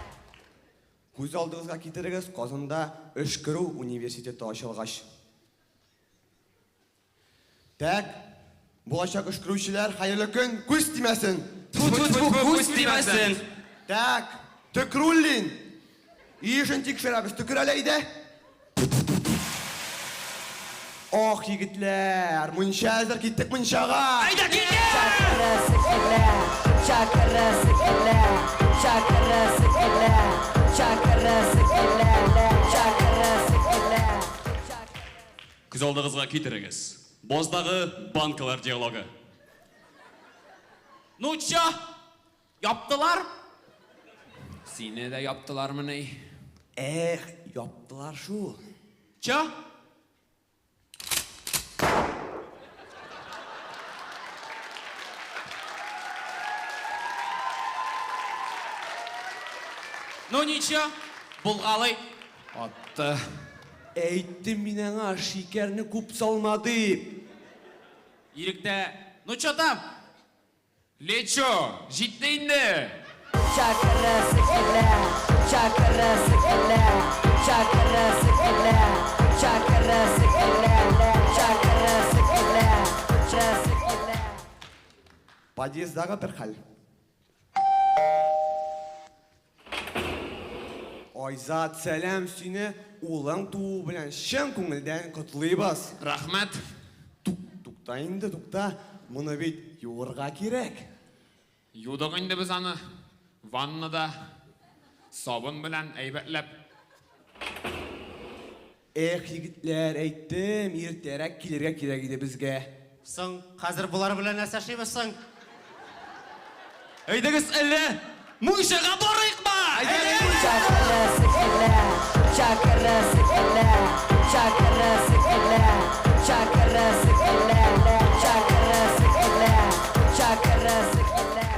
M: Күз алдыгызга китерегез, Казанда өшкерү университеты ачылгач. Тәк, булачак өшкерүчеләр, хәерле көн, күз тимәсен!
N: Тьфу-тьфу-тьфу, күз тимәсен!
M: Тәк, Төкруллин! Өй эшен тикшерәбез, төкер әле әйдә! Ох, егетләр, мунча әзер, киттек мунчага!
N: Әйдә, киттек!
B: Чакырасы килә, чакырасы килә, чакырасы килә, чакырасы килә, чакырасы килә.
I: Күз алдыгызга китерегез. Боздагы банкалар диалогы.
F: Ну чё? Яптылар?
N: Сине дә яптылармыни?
M: Эх, яптылар шул.
F: Чё? Ну ничё, булгалый.
M: Атты. Әйттем мин аңа, шикәрне күп салма дип.
F: Иректә, ну чё там?
N: Лечо, җитте инде!
B: Чакырасы килә, чакырасы килә, чакырасы килә, чакырасы килә, чакырасы килә, чакырасы килә.
M: Подъезддагы бер хәл. Айзат, сәлам, сине улың туу белән чын күңелдән котлыйбыз.
N: Рәхмәт.
M: Тукта инде, тукта. Моны бит юырга кирәк.
N: Юдык инде без аны. Ваннада. Сабын белән әйбәтләп.
M: Эх, егетләр, әйттем, иртәрәк килергә кирәк иде безгә.
G: Соң, хәзер болар белән нәрсә эшлибез соң?
F: Әйдәгез әллә мунчага барыйкмы?
B: Чакырасы килә, чакырасы килә, чакырасы килә, чакырасы килә, чакырасы килә, чакырасы килә.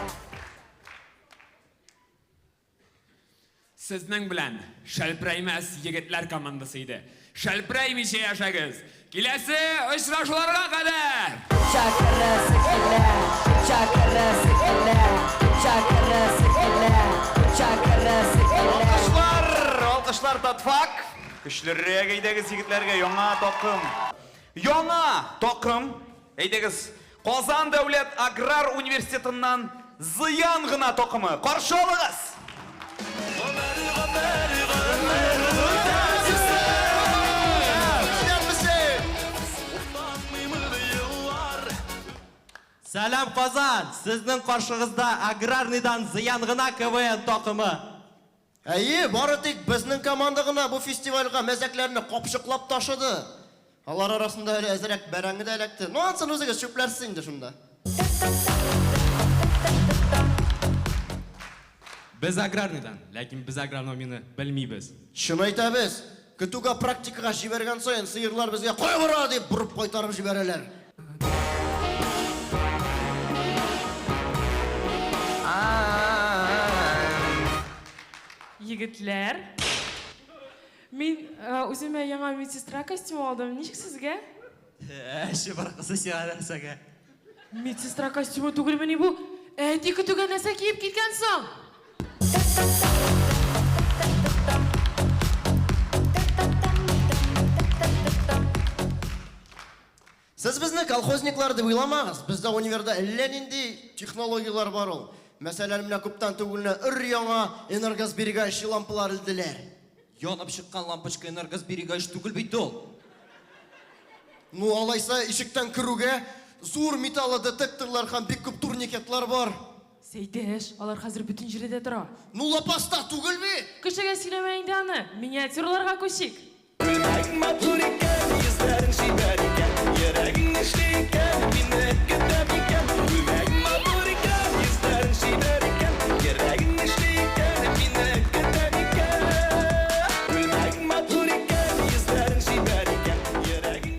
N: Сезнең белән Шәлпрәймәс егетләр командасы иде. Шәлпрәймичә яшәгез! Киләсе очрашуларга кадәр!
B: Чакырасы килә, чакырасы килә, чакырасы килә, чакырасы килә.
A: Алкышлар, алкышлар Татфак. Көчлерәк әйдәгез егетләргә яңа такым. Яңа такым. Әйдәгез, Казан дәүләт аграр университетыннан Зыян гына такымы. Каршы алыгыз!
G: Сәлам, Казан! Сезнең каршыгызда аграрныйдан Зыян гына КВН такымы.
E: Әйе, бары тик безнең команда гына бу фестивальгә мәзәкләрне капчыклап ташыды. Алар арасында әле әзрәк бәрәңге дә эләкте. Ну, ансын үзегез чүпләрсез инде шунда.
F: Без аграрныйдан, ләкин без агрономияне белмибез.
E: Чын әйтәбез, көтүгә практикага җибәргән саен сыерлар безгә кая бара дип борып кайтарып җибәрәләр.
W: Егетләр, мин э, үземә яңа медсестра костюмы алдым. Ничек сезгә?
G: Ә, чыбыркысы сиңа нәрсәгә?
W: Медсестра костюмы түгелмени бу? Әти көтүгә нәрсә киеп киткән соң?
E: Сез безне колхозниклар дип уйламагыз. Бездә универда әллә нинди технологияләр бар ул. Мәсәлән, менә күптән түгел генә өр-яңа энергосберегающий лампалар элделәр.
G: Янып чыккан лампочка энергосберегающий түгел бит ул.
E: Ну, алайса, ишектән керүгә зур металлодетекторлар һәм бик күп турникетлар бар.
W: Сәйдәш, алар хәзер бөтен җирдә тора.
E: Ну, лапаста түгел бит!
W: Кешегә сөйләмә инде аны. Миниатюраларга күчик.
R: Күлмәк матур икән, йөзләрең чибәр икән, йөрәгең эшли икән, мине көтә микән? Күлмәк матур икән, йөзләрең чибәр икән, йөрәгең эшли икән, мине көтә микән? Күлмәк матур икән, йөзләрең чибәр икән, йөрәгең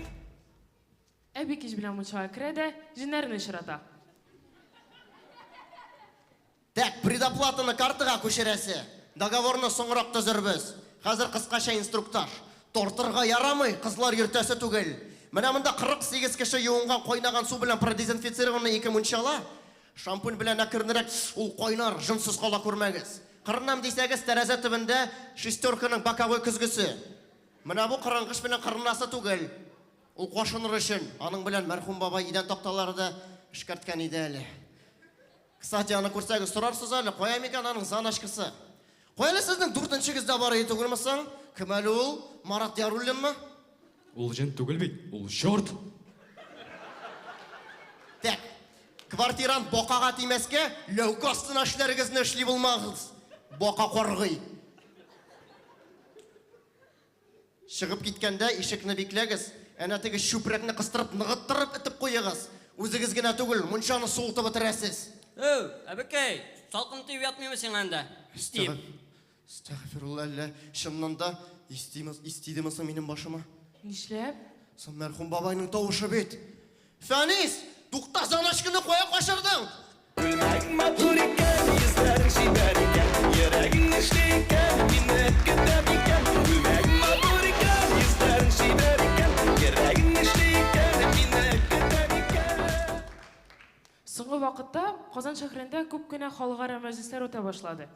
W: Әби кич белән мунчага керә дә, җеннәрне очрата.
E: Так, предоплатаны картага күчерәсе. Договорны соңрак төзербез. Хәзер кыскача инструктаж. Тартырга ярамый, кызлар йөртәсе түгел. Менә монда 48 кеше юынган кайнаган су белән продезинфицированный ике мунчала. Шампунь белән әкренрәк, ул кайнар, җонсыз кала күрмәгез. Кырынам дисәгез, тәрәзә төбендә шестерканың боковой көзгесе. Менә бу кырынгыч белән кырынасы түгел. Ул кашыныр өчен. Аның белән мәрхүм бабай идән такталары да эшкәрткән иде әле. Кстати, аны күрсәгез, сорарсыз әле, кая микән аның заначкасы? Кая әле сезнең дүртенчегез дә бар иде түгелме соң? Кем әле ул? Марат Яруллинмы?
N: Ул җен түгел бит, ул чорт.
E: Так, квартирант бакага тимәскә, ләүкә астына эшләрегезне эшли булмагыз. Бака каргый. Чыгып киткәндә ишекне бикләгез, әнә теге чүпрәкне кыстырып, ныгыттырып этеп куегыз. Үзегез генә түгел, мунчаны суытып бетерәсез.
C: Әү, әбекәй, салкын тиеп ятмыймы сиңа анда? Тиеп.
E: Әстәгъфирулла, әллә чыннан да истиме, истидеме соң минем башыма?
W: Нишләп?
E: Соң мәрхүм бабайның тавышы бит. Фәнис, тукта, заначканы кая качырдың?
R: Күлмәгең матур икән, йөзләрең чибәр икән, Йөрәгең эшли икән, мине көтә микән? Күлмәгең матур икән, йөзләрең чибәр икән, Йөрәгең эшли икән, мине көтә микән?
W: Соңгы вакытта Казан шәһәрендә күп кенә халыкара мәҗлесләр үтә башлады.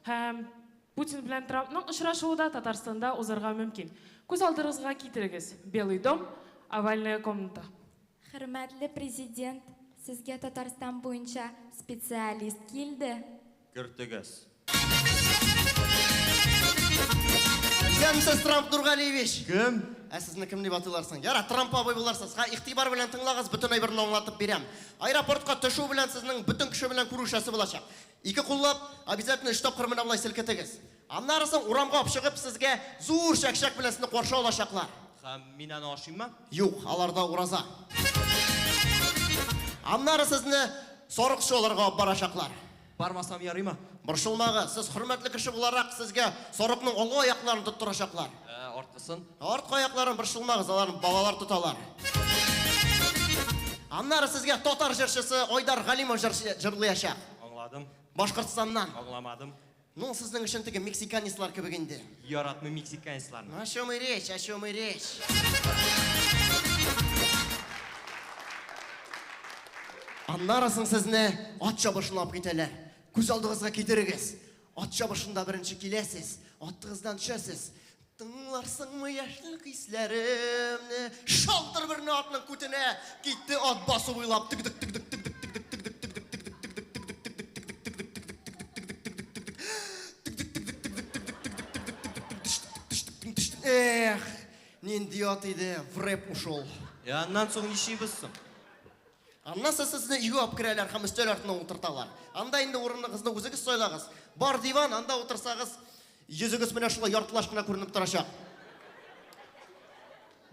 W: Һәм Путин белән Трампның очрашуы да Татарстанда узарга мөмкин. Күз алдыгызга китерегез, Белый дом, Овальная комната.
T: Хөрмәтле Президент, сезгә Татарстан буенча специалист килде.
G: Кертегез.
E: Исәнмесез, Трамп Нургалиевич!
G: Кем?
E: Ә сезне кем дип атыйлар соң? Ярар, Трамп абый буларсыз. Ха, игътибар белән тыңлагыз, бөтен әйберне аңлатып бирәм. Аэропортка төшү белән сезнең бөтен кеше белән күрешәсе булачак. Ике куллап, обязательно өч тапкыр менә болай селкетегез. Аннары соң урамга алып чыгып, сезгә зур чәкчәк белән сезне каршы алачаклар.
G: Һәм мин аны ашыйммы?
E: Юк, аларда ураза. Аннары сезне сарыкчы алырга алып барачаклар.
G: Бармасам ярыймы?
E: Борчылмагыз, сез хөрмәтле кеше буларак, сезгә сарыкның алгы аякларын тоттырачаклар.
G: Ә арткысын?
E: Арткы аякларын борчылмагыз, аларын балалар тоталар. Аннары сезгә татар җырчысы Айдар Галимов җырлыячак.
G: Аңладым.
E: Башкортстаннан.
G: Аңламадым.
E: Ну, сезнең өчен теге мексиканецлар кебек инде.
G: Яратмыйм мексиканецларны.
E: О чем и речь, о чем и речь. Аннары соң сезне ат чабышына алып китәләр. Күз алдыгызга китерегез. Ат чабышында беренче киләсез, атыгыздан төшәсез. Тыңларсыңмы яшьлек хисләремне? Шалтыр берне атның күтенә! Китте ат басу буйлап. Тек-дек, тек-дек, тек-дек, тек-дек, тек-дек, тек-дек, тек-дек, тек-дек, тек-дек, тек-дек, тек-дек, тек-дек, Эх, нинди ат иде, в рэп ушел.
G: Ә аннан соң нишлибез соң?
E: Аннан соң сезне өйгә алып керәләр һәм өстәл артына утырталар. Анда инде урыныгызны үзегез сайлагыз. Бар диван, анда утырсагыз, йөзегез менә шулай яртылаш кына күренеп торачак.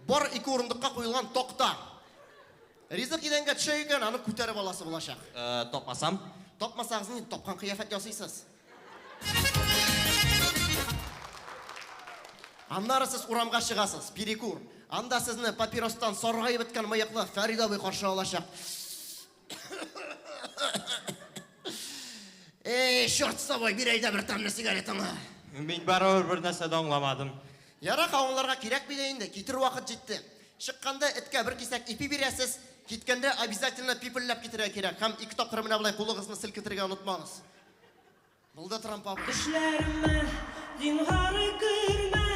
E: Бар ике урындыкка куелган такта. Ризык идәнгә төшә икән, аны күтәреп аласы булачак.
G: Э, тапмасам?
E: Тапмасагыз ни, тапкан кыяфәт ясыйсыз. Аннары сез урамга чыгасыз, перекур. Анда сезне папиростан саргаеп беткән мыеклы Фәрид абый каршы алачак. Эй, черт с тобой, бир әйдә бер тәмле сигаретыңны.
G: Мин барыбер бер нәрсә дә аңламадым.
E: Ярар, аңларга кирәкми дә инде, китер вакыт җитте. Чыкканда эткә бер кисәк ипи бирәсез, киткәндә обязательно пипелләп китәргә кирәк һәм ике тапкыр менә болай кулыгызны селкетергә онытмагыз. Булды, Трамп абый.
K: Төшләремә зинһар кермә,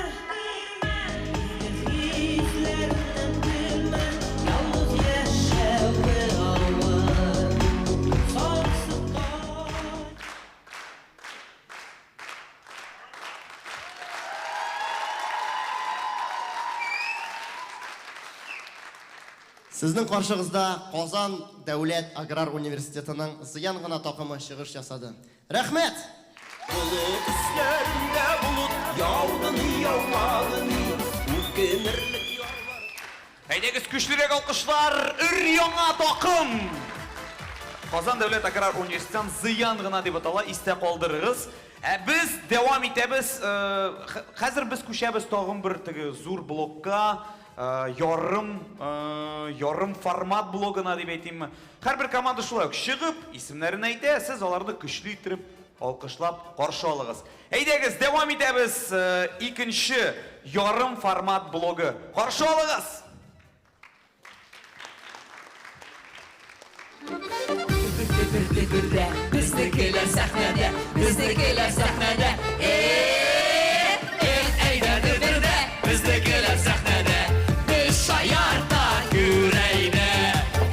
K: Хисләремнән көлмә, Ялгыз яшәве авыр. Саксыта.
E: Сезнең каршыгызда Казан дәүләт аграр университетының Зыян гына такымы чыгыш ясады. Рәхмәт!
R: Болыт өсләрендә болыт яуды ни, яумады ни, Үкенерлек ярлар.
A: Әйдәгез, көчлерәк алкышлар, өр-яңа такым! Казан дәүләт аграр университетын Зыян гына дип атала, истә калдырыгыз. Ә без дәвам итәбез. Хәзер без күчәбез тагын бер теге зур блокка, ярым, ярым формат блогына дип әйтимме. Һәрбер команда шулай ук чыгып, исемнәрен әйтә, сез аларны көчле иттереп Алкышлап каршы алыгыз. Әйдәгез, дәвам итәбез икенче ярым формат блогы. Каршы алыгыз!
K: Безнекеләр сәхнәдә, безнекеләр сәхнәдә. Эх, эх, әйдә дөбердә, безнекеләр сәхнәдә. Без шаярта күр әйдә.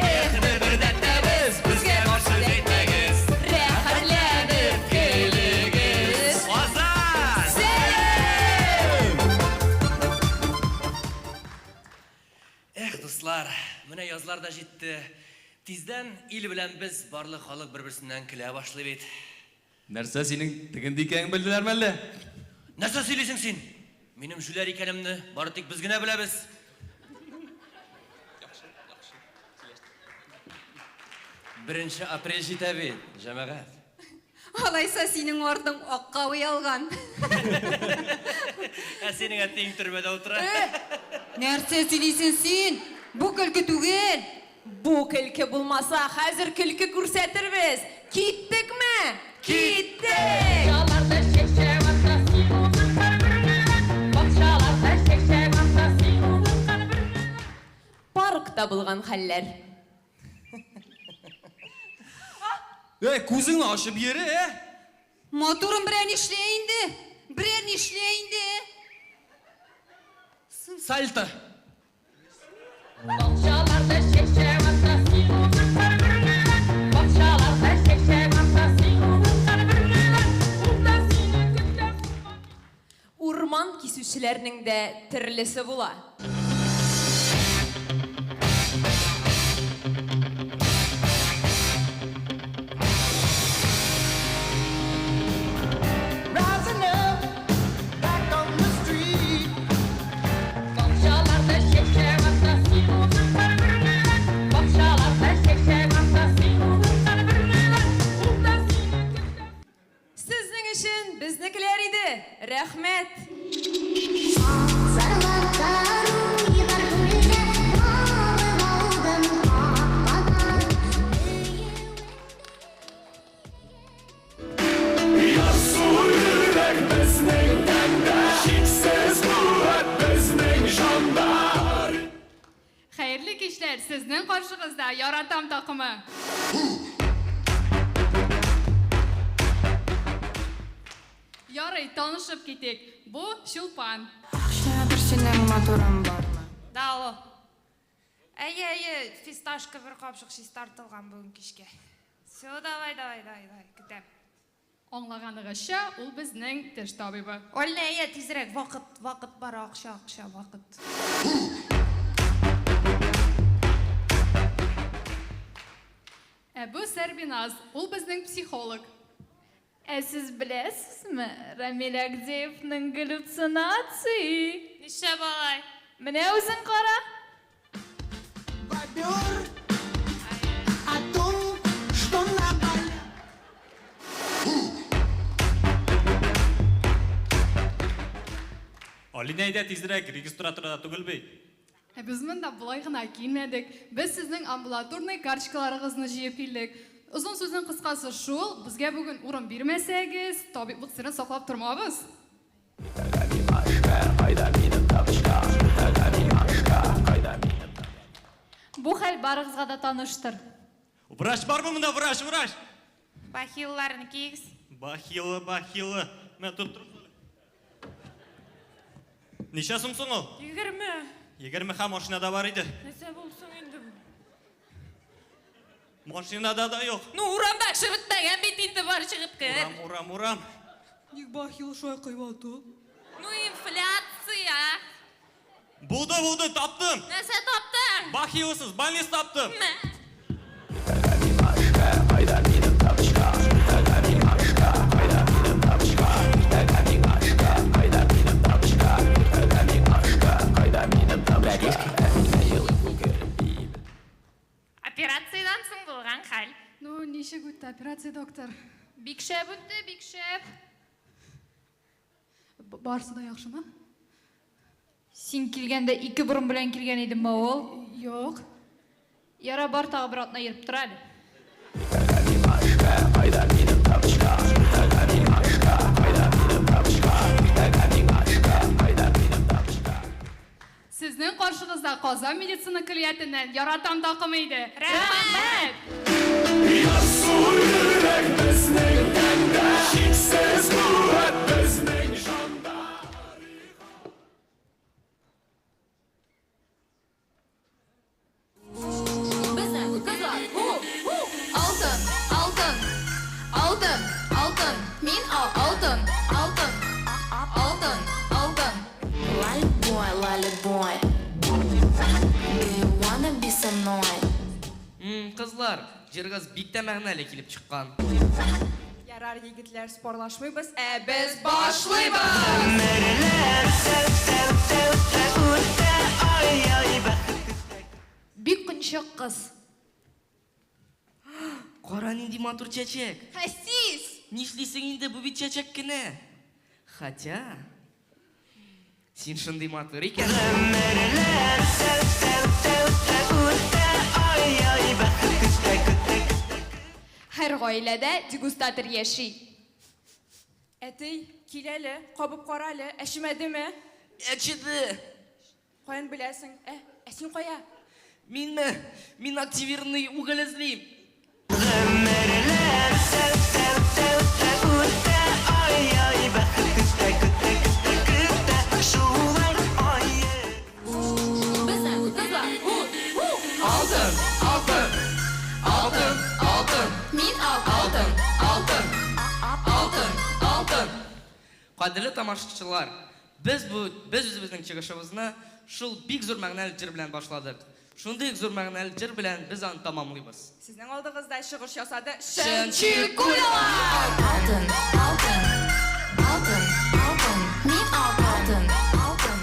K: Эх, дөбердәтәбез, безгә каршы әйтмәгез. Рәхәтләнеп көлегез.
A: Казан!
K: Сәлам!
D: Эх, дуслар, менә язлар да җитте. Тиздән ил белән без, барлык халык бер-берсеннән көлә башлый бит.
N: Нәрсә, синең тегенди икәнең белделәрме әллә?
D: Нәрсә сөйлисең син? Минем җүләр икәнемне бары тик без генә беләбез. Беренче апрель җитә бит, җәмәгать.
B: Алайса синең артың акка буялган.
D: Ә синең әтиең төрмәдә утыра.
B: Нәрсә сөйлисең син? Бу көлке түгел.
H: Бу көлке булмаса, хәзер көлке күрсәтербез. Киттекме? Киттек! Паркта булган хәлләр.
N: Эй, күзеңне ачып йөре, ә?
B: Матурым, берәр нишлә инде? Берәр нишлә инде?
D: Сальто.
H: Урман кисүчеләрнең дә төрлесе була.
K: Rising up, back on the street.
H: Сезнең өчен безнекеләр иде. Рәхмәт!
R: Ярсу йөрәк безнең тәндә, чиксез куәт безнең җанда.
U: Хәерле кичләр, сезнең каршыгызда Яратам такымы. Ярый, танышып китик. Бу Чулпан.
X: Кечкенә синең матурың бармы?
Y: Да, алло. Әйе, әйе, фисташка бер капчык чистартылган бүген кичкә. Все, давай, давай, давай, давай, көтәм.
U: Аңлаганыгызча, ул безнең теш табибы.
Y: Ольна, әйе, тизрәк, вакыт, вакыт бара, акча, акча, вакыт.
U: Ә бу Сәрбиназ, ул безнең психолог.
Z: Ә сез беләсезме, Рамил Агдеевның галлюцинации?
Y: Нишләп алай?
Z: Менә үзең кара.
K: Бобер о том, что наболело.
P: Алинә, әйдә тизрәк, регистратурада түгел бит.
U: Ә без монда болай гына килмәдек. Без сезнең амбулаторный карточкаларыгызны җыеп килдек. Озын сүзнең кыскасы шул, безгә бүген урын бирмәсәгез, табиблык серен саклап тормабыз.
Z: Бу хәл барыгызга да таныштыр.
P: Врач бармы монда, врач, врач?
Y: Бахилларны киегез.
P: Бахилы, бахилы. Мә, тот, тот. Ничә сум соң ул?
Y: 20.
P: 20 һәм машинада бар иде.
Y: Нәрсә булсын инде бу?
P: Машинада да юк.
Y: Ну, урамда кеше бетмәгән бит инде, бар чыгып кер.
P: Урам, урам, урам.
Y: Ник бахил шулай кыйбат ул? Ну, инфляция.
P: Булды, булды, таптым.
Y: Нәрсә таптың?
P: Бахилысыз, больниц таптым.
Y: Мә. Операциядән соң булган хәл.
U: Ну, ничек үтте операция, доктор?
Z: Бик шәп үтте, бик шәп.
U: Барысы да яхшымы?
Z: Син килгәндә ике борын белән килгән идеңме ул?
U: Юк.
Z: Яра бар, тагы бер атна йөреп тор әле.
R: Кайда минем тапочка?
U: Сезнең каршыгызда Казан медицина көллиятеннән Яратам такымы иде. Рәхмәт!
N: Ярсу йөрәк безнең тәндә, Чиксез куәт безнең җанда.
B: Безнең кызлар, һу, һу! Алтын, алтын, алтын, алтын, мин ал, алтын, алтын, алтын, алтын.
J: Лали бой, лали бой. Do you wanna be со мной?
D: Кызлар, җырыгыз бик тә мәгънәле килеп чыккан.
X: Ярар, егетләр, спорлашмыйбыз, ә без башлыйбыз!
Z: Бик көнче кыз.
D: Кара нинди матур чәчәк.
B: Хәсис!
D: Нишлисең инде, бу бит чәчәк кенә. Хотя, син шундый матур икән.
H: Һәр гаиләдә дегустатор яши.
X: Әти, кил әле, кабып кара әле, әчемәдеме?
D: Әчеде!
X: Каян беләсең? Ә, ә син кая?
D: Минме? Мин активированный уголь эзлим.
B: Безнең кызлар, һу, һу!
N: Алтын, алтын, алтын, алтын.
B: Мин ал,
D: алтын, алтын, алтын, алтын. Кадерле тамашачылар, без бу без үзебезнең чыгышыбызны шул бик зур мәгънәле җыр белән башладык. Шундый ук зур мәгънәле җыр белән без аны тәмамлыйбыз.
X: Сезнең алдыгызда чыгыш ясады
B: Чынчикулялар! Алтын, алтын, алтын, алтын, мин ал, алтын, алтын.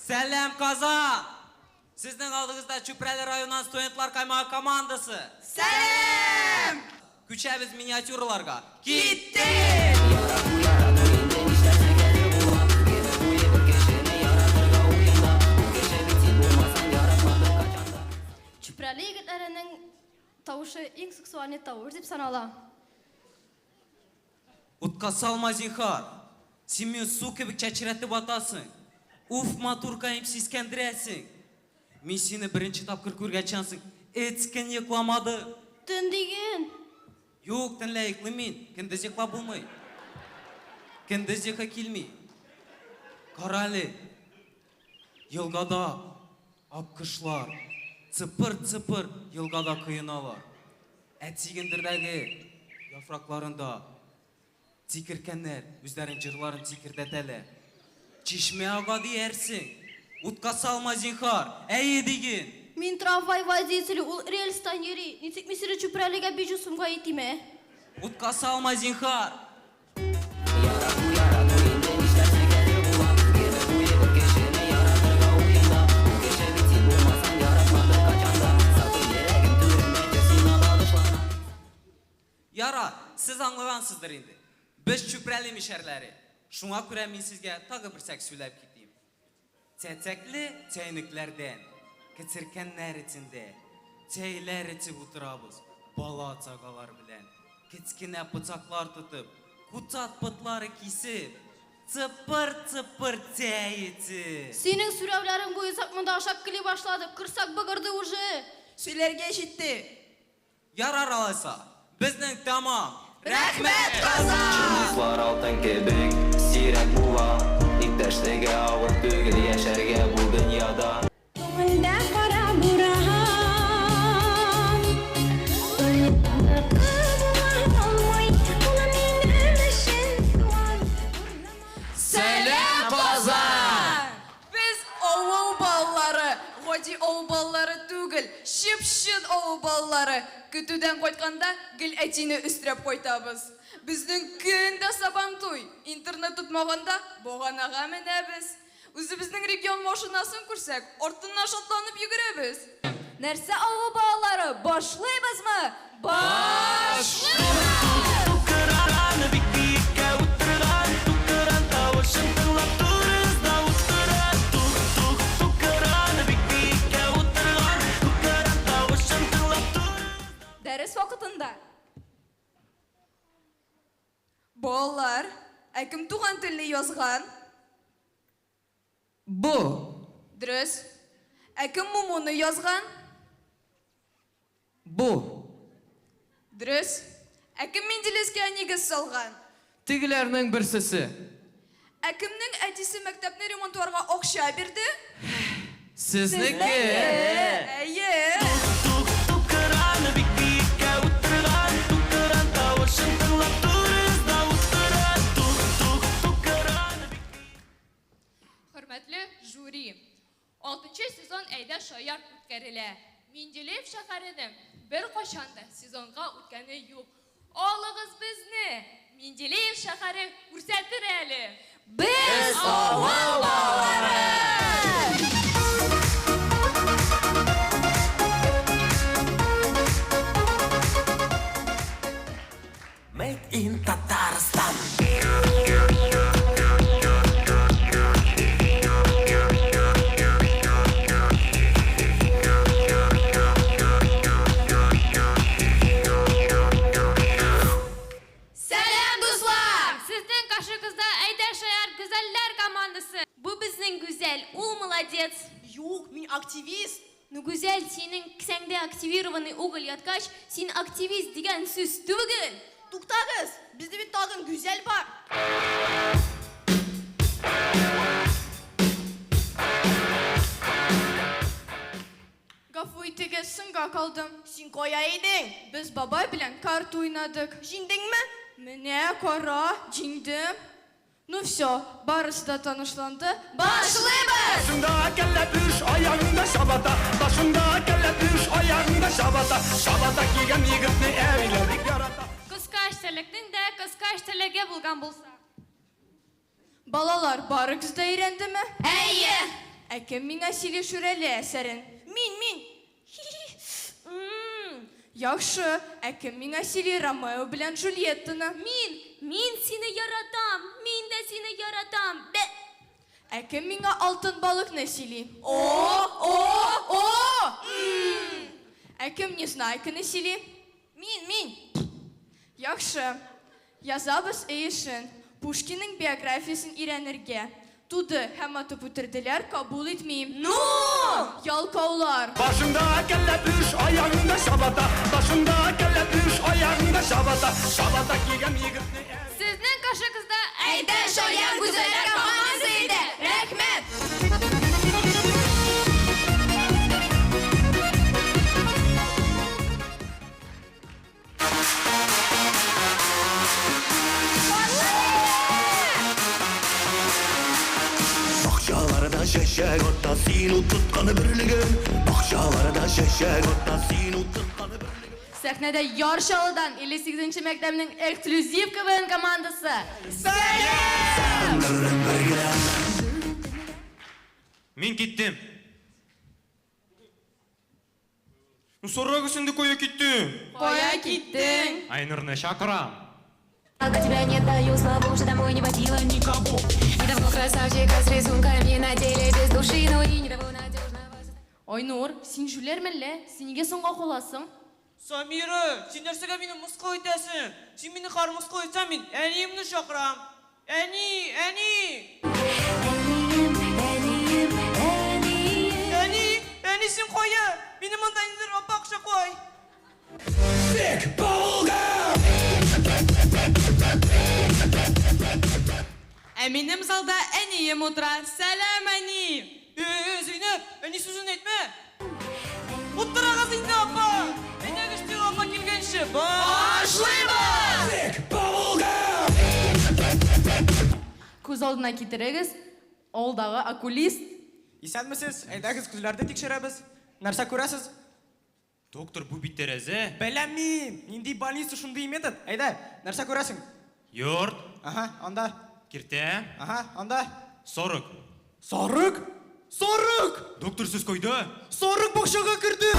G: Сәлам, Казан! Сезнең алдыгызда Чүпрәле районыннан студентлар каймагы командасы.
B: Сәлам!
G: Күчәбез миниатюраларга.
B: Киттек!
L: Чүпрәле егетләренең тавышы иң сексуальный тавыш дип санала.
G: Утка салма, зинһар. Син мине су кебек чәчрәтеп атасың. Уф, матуркаем, сискәндерәсең. Мин сине беренче тапкыр күргәчтән соң эц көн йокламадым.
L: Төн диген.
G: Юк, төнлә йоклыйм мин. Көндез йоклап булмый. Көндез йокы килми. Карале. Елгада аккошлар цыпыр-цыпыр елгада коеналар. Ә тигендердәге яфракларында Тикеркәннәр үзләренең җырларын тикердәтәләр. Чишмә ага диярсең. Утка салма, зинһар. Әйе диген.
L: Мин трамвай водителе, ул рельстан йөри. Ничек мин сине Чүпрәлегә 500 сумга илтим, ә?
G: Утка салма, зинһар. Ярар, сез аңлагансыздыр инде. Без Чүпрәле мишәрләре. Шуңа күрә мин сезгә тагы бер сәк сөйләп китим. Чәчәкле чәйнекләрдән, кечеркәннәр эчендә чәйләр эчеп утырабыз, бала-чагалар белән. Кечкенә пычаклар тотып, куцат потлары кисеп, цыпыр-цыпыр чәй эчеп.
L: Синең сүрәүләрең буенча монда ашап кили башладык, корсак быгырды уже.
E: Сөйләргә җитте.
G: Ярар алайса, безнең тәмам.
B: Рәхмәт, Казан!
O: Чын дуслар алтын кебек сирәк була. Иптәшлеге авыр түгел яшәргә бу дөньяда.
J: Күңелдә кара буран. Дөньяныкы була алмый, ул минем өчен туган.
B: Сәлам, Казан! Без авыл балалары, гади авыл балалары түгел, чып-чын авыл балалары. Көтүдән кайтканда гел әтине өстерәп кайтабыз. Безнең көн дә Сабантуй. Интернет тотмаганда баганага менәбез. Үзебезнең регион машинасын күрсәк, артыннан шатланып йөгерәбез.
H: Нәрсә авыл балалары, башлыйбызмы? Башлыйбыз! Дәрес вакытында. Балалар, ә кем туган телне язган?
D: Бу.
H: Дөрес. Ә кем Мумуны язган?
D: Бу.
H: Дөрес. Ә кем Менделеевскига нигез салган?
D: Тегеләрнең берсесе.
H: Ә кемнең әтисе мәктәпне ремонтларга акча бирде?
D: Сезнеке.
H: Әйе.
R: Тукыраны бик биеккә утырган, Тукыран тавышын тыңлап турызда утыра. Тук, тук, тукыраны бик
F: Хөрмәтле жюри, алтынчы сезон Әйдә шаяр үткәрелә. Менделеев шәһәренең беркайчан да сезонга үткәне юк. Алыгыз безне! Менделеев шәһәре күрсәтер әле!
B: Без авыл балалары!
R: Made in Tatarstan.
F: Сәлам, дуслар! Сезнең каршыгызда Әйдә шаяр гүзәлләр командасы.
L: Бу безнең Гүзәл, ул молодец.
E: Юк, мин активист.
L: Ну, Гүзәл, синең кесәңдә активированный уголь яткач, син активист дигән сүз түгел.
E: Туктагыз, бездә бит тагын Гүзәл бар.
H: Гафу итегез, соңга калдым.
E: Син кая идең?
H: Без бабай белән карта уйнадык.
E: Җиңдеңме?
H: Менә, кара, җиңдем. Ну все, барысы да танышланды.
B: Башлыйбыз!
R: Башында кәләпүш, аягында чабата. Башында кәләпүш, аягында чабата. Чабата кигән егетне әбиләр бик ярата.
F: Кыска эчтәлекнең дә кыска эчтәлеге булган булса.
H: Балалар, барыгыз да өйрәндеме?
B: Әйе!
H: Ә кем миңа сөйли Шүрәле әсәрен?
E: Мин, мин.
H: Яхшы, ә кем миңа сөйли Ромео белән Джульеттаны?
L: Мин, мин сине яратам, мин дә сине яратам. Бә!
H: Ә кем миңа алтын балыкны сөйли?
E: О, о, о!
H: Ә кем Незнайканы сөйли?
E: Мин, мин.
H: Яхшы. Язабыз өй эшен. Пушкинның биографиясен өйрәнергә. Туды һәм атып үтерделәр, кабул итмим.
L: Ну!
H: Ялкаулар.
R: Башында кәләпүш, аягында чабата. Башында кәләпүш, аягында чабата. Чабата кигән егетне
F: Сезнең каршыгызда
B: Әйдә шаяр гүзәлләр командасы иде. Рәхмәт!
R: Бакчаларда чәчәк ата син утырткан берлеген. Бакчаларда чәчәк ата син утырткан берлеген.
H: Сәхнәдә Яр Чаллыдан 58 нче мәктәпнең эксклюзив КВН командасы.
P: Мин киттем. Ну сорагыз инде кая киттем?
H: Кая киттең?
P: Айнурны чакырам.
J: Пока тебя нет, даю слабо, уже домой не водила никого. Не того красавчика с рисунками на теле без души, но и не того надежного.
H: Айнур, син җүләр мәллә? Син нигә соңга каласың?
D: Самира, син нәрсәгә мине мыскыл итәсең? Син мине хәр мыскыл итсәң, мин әниемне чакырам. Әни, әни! Әни, әни син кая? Мине монда ниндидер апа кочаклый.
X: Ә минем залда әнием утыра. Сәлам, әни!
D: Э, Зәйнәп, әни сүзен әйтмә. Утырыгыз инде, апа! Әйдәгез, тик апа килгәнче. Башлыйбыз!
H: Күз алдына китерегез, авылдагы окулист.
I: Исәнмесез, әйдәгез күзләрне тикшерәбез. Нәрсә күрәсез?
P: Доктор, бу бит тәрәзә.
I: Беләм мин. Нинди больница шундый метод. Әйдә, нәрсә күрәсең?
P: Йорт.
I: Ага, анда.
P: Киртә.
I: Ага, анда.
P: Сарык.
I: Сарык? Сарык!
P: Доктор, сез кайда?
I: Сарык бакчага керде.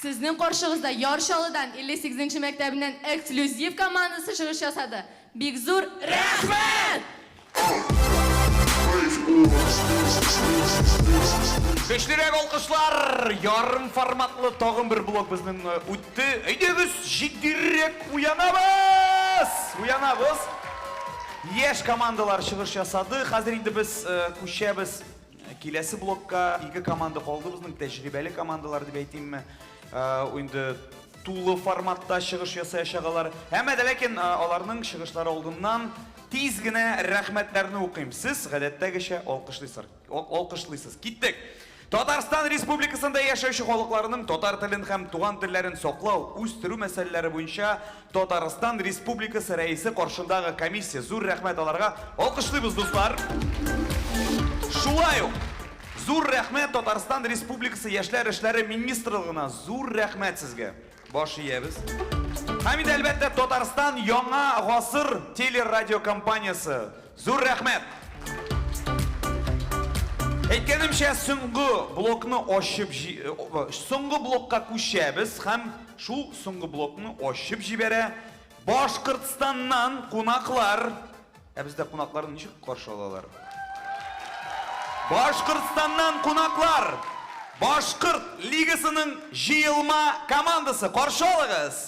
H: Сезнең каршыгызда Яр Чаллыдан 58 нче мәктәбеннән эксклюзив командасы чыгыш ясады. Бик зур рәхмәт!
A: Көчлерәк алкышлар! Ярым форматлы тагын бер блок безнең э, үтте. Әйдәгез, җитдирәк уянабыз! Уянабыз! Яшь командалар чыгыш ясады. Хәзер инде без э, күчәбез э, киләсе блокка. Ике команда калды безнең, тәҗрибәле командалар дип әйтимме. Инде тулы форматта чыгыш ясаячак алар. Әмма дә ләкин аларның чыгышлары алдыннан тиз генә рәхмәтләрне укыйм. Сез гадәттәгечә алкышлыйсыз. Алкышлыйсыз. Киттек! Татарстан Республикасында яшәүче халыкларының татар телен һәм туган телләрен саклау, үстерү мәсьәләләре буенча Татарстан Республикасы Рәисе каршындагы комиссия. Зур рәхмәт аларга. Алкышлыйбыз, дуслар! Шулай ук зур рәхмәт Татарстан Республикасы Яшьләр эшләре министрлыгына. Зур рәхмәт сезгә. Баш иябез. Һәм инде, әлбәттә, Татарстан Яңа гасыр телерадиокомпаниясе. Зур рәхмәт! Әйткәнемчә, соңгы блокны ачып соңгы блокка күчәбез һәм шул соңгы блокны ачып җибәрә Башкортстаннан кунаклар. Ә бездә кунакларны ничек каршы алалар? Башкортстаннан кунаклар! Башкорт лигасының җыелма командасы каршы алыгыз!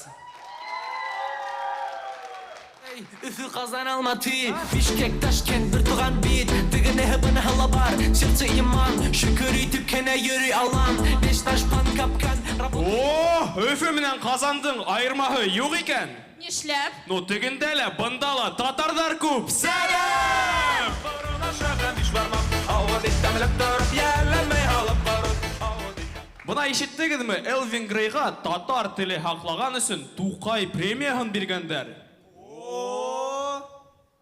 C: Өфө, Казан, Алматы, Бишкек, Ташкент, бер туган бит. Тегенеһе быныһы ла бар, сердце иман. Шөкер итеп кенә йөри алам. Беш ташпан капкан.
N: О, Өфе менән Казандың аермаһы юк икән.
H: Нишләп?
N: Ну, тегендә лә, бында ла татардар күп. Сәлам! Бына ишеттегезме, Элвин Грейга татар теле һаклаган өчен Тукай премияһын биргәндәр.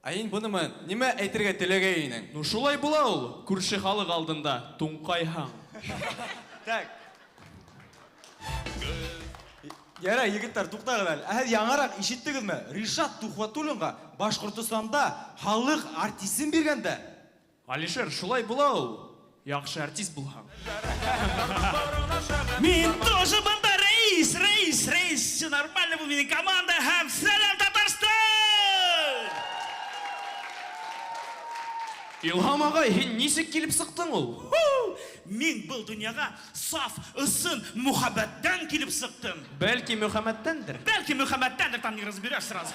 M: Ә ин бунымы нимә әйтергә теләгәй инең?
N: Ну шулай була ул, күрше халык алдында туңкайһаң.
I: Так. Ярай, егетләр, туктагыз әле. Ә һез яңарак ишеттегезме? Ришат Тухватуллинга Башкортостанда халык артистын биргәндә.
N: Алишер, шулай була ул, яхшы артист булһаң.
Q: Мин тоже монда рәис, рәис, рәис, все нормально бу минем команда һәм сәлам Татарстан!
N: Илһам агай, һин ничек килеп сыктың ул?
Q: Ху! Мин был дөньяга саф, ысын мөхәббәттән килеп сыктым.
N: Бәлки Мөхәммәттәндер?
Q: Бәлки Мөхәммәттәндер, там не разберешь сразу.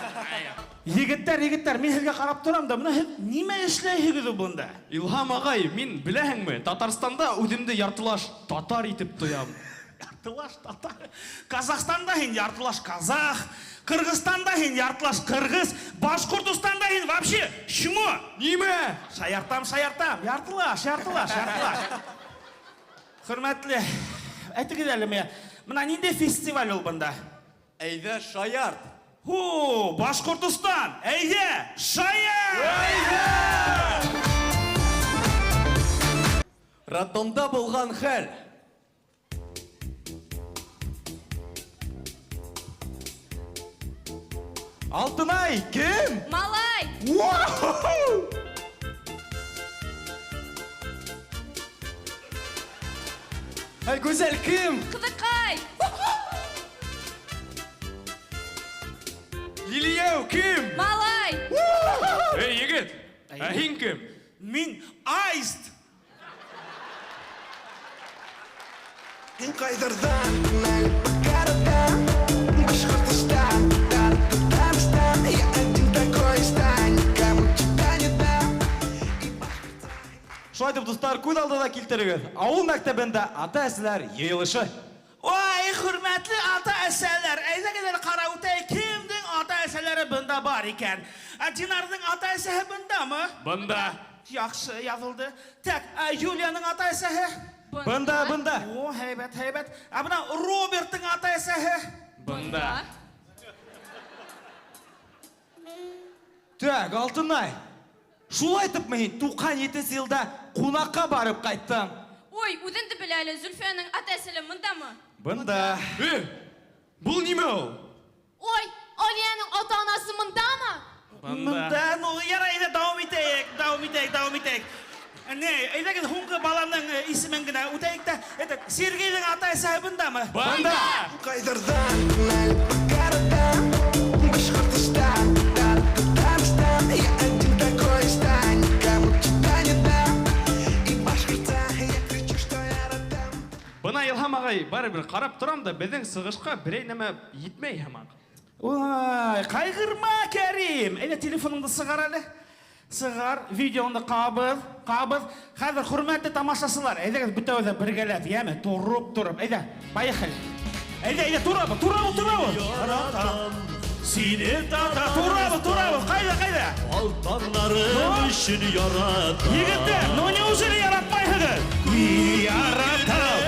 Q: Егетләр, егетләр, мин һезгә карап торам да, менә һез нимә эшләйһегез ул монда?
N: Илһам агай, мин, беләһеңме, Татарстанда үземде яртылаш татар итеп тоям.
Q: Яртылаш татар. Казахстанда һин яртылаш казах, Кыргызстанда һин яртылаш кыргыз, Башкортостанда һин вообще чмо.
N: Нимә?
Q: Шаяртам, шаяртам. Яртылаш, яртылаш, яртылаш. Хөрмәтле, әйтегез әле миңа, менә нинди фестиваль ул монда?
M: Әйдә, шаярт!
Q: Һу, Башкортостан, әйдә, шаярт!
M: Әйдә! Роддомда булган хәл.
I: Алтынай, кем?
H: Малай!
I: Вау!
M: Әй, Гүзәл, кем?
H: Кызыкай!
N: Лилияу, кем?
H: Малай!
N: Эй, егет, ә һин кем?
Q: Мин аист!
R: Мин кайдырдан городам, Башкортостан, Татарстан. Я один такой, стань, никому тебя не дам.
I: Шулай итеп, дуслар, күз алдына килтерегез. Авыл мәктәбендә ата-әсәләр җыелышы.
Q: Ой, хөрмәтле ата-әсәләр, әйдәгез әле карап үтәйек, кемнең ата-әсәләре бында бар икән? Ә Динарның ата-әсәһе бындамы?
N: Бында.
Q: Яхшы, язылды. Так, ә Юлиянең ата-әсәһе?
I: Бында, бында.
Q: О, һәйбәт, һәйбәт. Ә менә Робертның ата-әсәһе?
N: Бында.
I: Так, Алтынай, шулай итепме һин 97 елда кунакка барып кайттың?
H: Ой, үзең дә белә әле, Зөлфиянең ата-әсәле мондамы?
I: Бында.
N: Э, бул нимә ул?
F: Ой, Алиянең ата-анасы мондамы?
Q: Монда, ну, ярай, әйдә, дәвам итәек, дәвам итәек, дәвам итәек. Не, әйдәгез, һуңгы баланың э, исемен генә үтәек тә. Этот, Сергейның ата-әсәһе бындамы?
N: Бында!
R: Кайдырдан городам, Башкортостан, Татарстан. Я один такой, стань, никому тебя не дам. И Башкортостан.
K: Ислам агай, барыбер карап торам да, безнең сыгышка берәй нәмә йитмәй һаман.
Q: Ой, кайгырма, Кәрим. Әйдә телефоныңды сыгар әле. Сыгар, видеоңды кабыз, кабыз. Хәзер хөрмәтле тамашачылар, әйдәгез бөтәбез дә бергәләп, яме, торып торып. Әйдә, поехали. Әйдә, әйдә, торабыз, торабыз, торабыз.
R: Яратам сине татар.
Q: Торабыз, торабыз. Кайда, кайда?
R: Алтаннарым өчен яратам.
Q: Егетләр, ну неужели яратмайсыгыз? Яратам.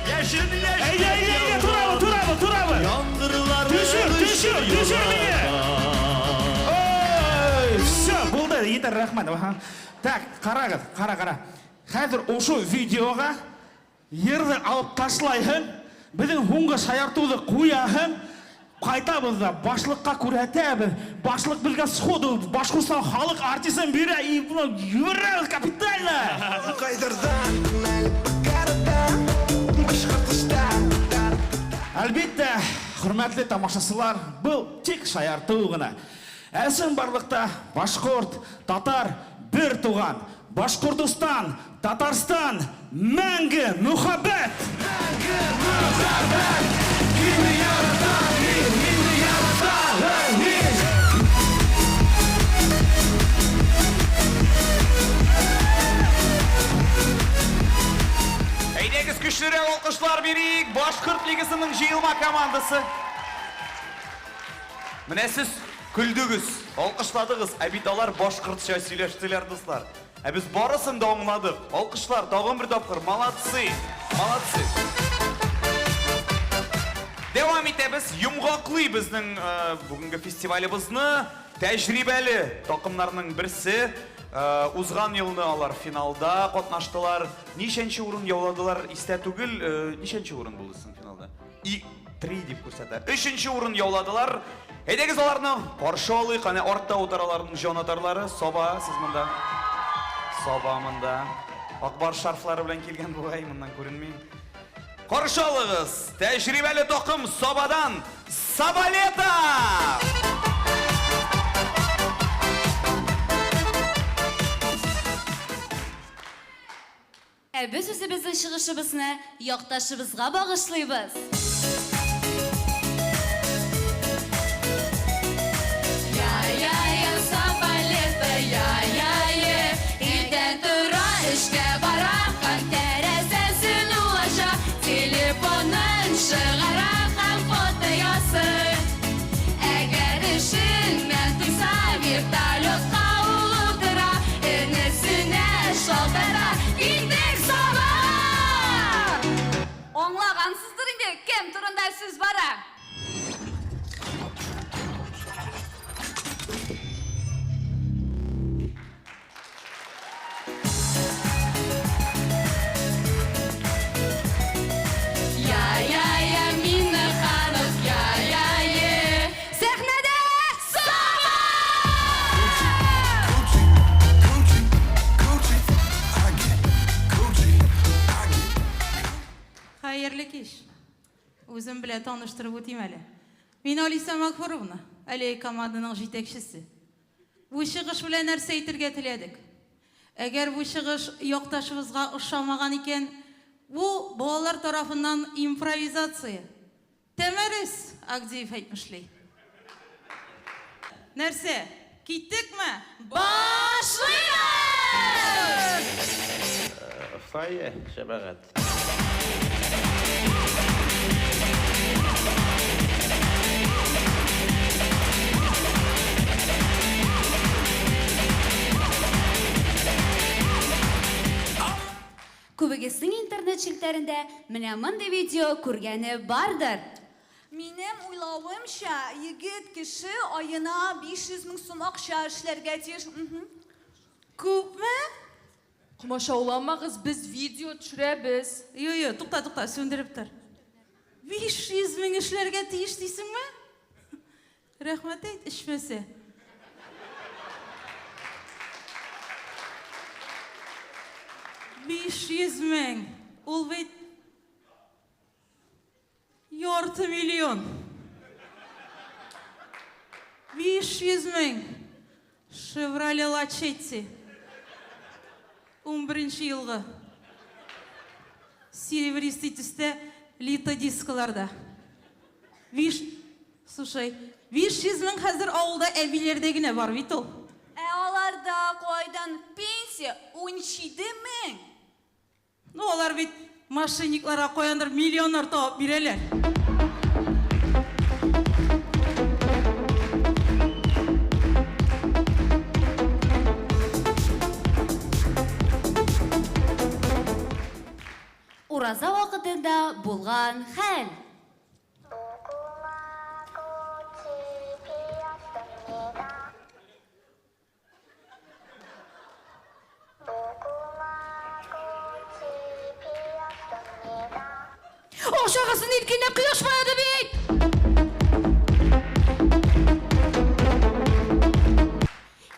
R: Яшен яшен.
Q: Әйдә, әйдә, әйдә, торабыз, торабыз, торабыз.
R: Яңгырларым
Q: Төшер, төшер,
R: өчен
Q: төшер мине.
R: яратам.
Q: Ой, все, булды, етер, рәхмәт. Аһа. Так, карагыз, кара, кара. Хәзер ошо видеога йырны алып ташлайһың, безнең һуңгы шаяртуды куяһың, кайтабыз да башлыкка күрәтәбез. Башлык безгә сходу Башкортстан халык артистын бирә и моны йөрәбез капитально. Әлбәттә, хөрмәтле тамашачылар, был тик шаярту гына. Ә чынбарлыкта башкорт, татар бер туган. Башкортостан, Татарстан, мәңге мөхәббәт!
R: Мәңге мөхәббәт! Кимне яратам мин, мине яратам мин.
A: Әйдәгез көчлерәк алкышлар бирик Башкорт лигасының җыелма командасы. Менә сез көлдегез, алкышладыгыз, ә бит алар башкортча сөйләштеләр, дуслар. Ә без барысын да аңладык. Алкышлар тагын бер тапкыр. Молодцы! Молодцы! Дәвам итәбез, йомгаклый безнең э, бүгенге фестивалебезне тәҗрибәле такымнарның берсе. Э, узган елны алар финалда катнаштылар. Ничәнче урын яуладылар истә түгел. Э, ничәнче урын булды соң финалда? И 3 дип күрсәтә. Өченче урын яуладылар. Әйдәгез аларны каршы алыйк. Әнә артта утыраларның җанатарлары. Саба, сез монда. Саба монда. Акбар шарфлары белән килгән бугай, моннан күренми. Каршы алыгыз, тәҗрибәле такым Сабадан Сабалета!
B: Ә без үзебезнең чыгышыбызны якташыбызга багышлыйбыз. Я-я-я, Сабалета, я-я-е. Иртән тора, эшкә бара, һәм тәрәзәсен ул ача, телефонын чыгара һәм фото ясый. Әгәр эшеннән туйса, вертолетка ул утыра, энесенә шалтырата, киттек Сабага!
F: Аңлагансыздыр инде, кем турында сүз бара.
B: Я-я-я, Миннеханов, я-я-е.
F: Сәхнәдә
B: Саба!
S: Хәерле кич. Үзем белән таныштырып үтим әле. Мин Алиса Магфуровна, әлеге команданың җитәкчесе. Бу чыгыш белән нәрсә әйтергә теләдек? Әгәр бу чыгыш якташыбызга ошамаган икән, бу балалар тарафыннан импровизация. Тәмәрес, Агдиев әйтмешли. Нәрсә, киттекме?
B: Башлыйбыз!
T: Файя, җәмәгать.
B: Күбегезнең интернет челтәрендә менә мондый видео күргәне бардыр.
V: Минем уйлавымча, егет кеше аена 500 мең сум акча эшләргә тиеш.
S: Күпме?
H: Комачауламагыз, без видео төшерәбез.
S: Йо, йо, тукта, тукта, сүндереп тор. 500 мең эшләргә тиеш дисеңме? Рәхмәт әйт, эчмәсә. 500 мең. Ул бит ярты миллион. 500 мең. Шевроле Лачетти. 11 елгы. Серебристый төстә Лито дисколарда. Биш, слушай, 500 мең хәзер авылда әбиләрдә генә бар бит ул.
V: Ә аларда кайдан пенсия 17 мең.
S: Ну, алар бит мошенникларга каяндыр миллионнар табып бирәләр.
L: Ураза вакытында булган хәл.
F: Ашагысын иркенләп кояш баеды бит!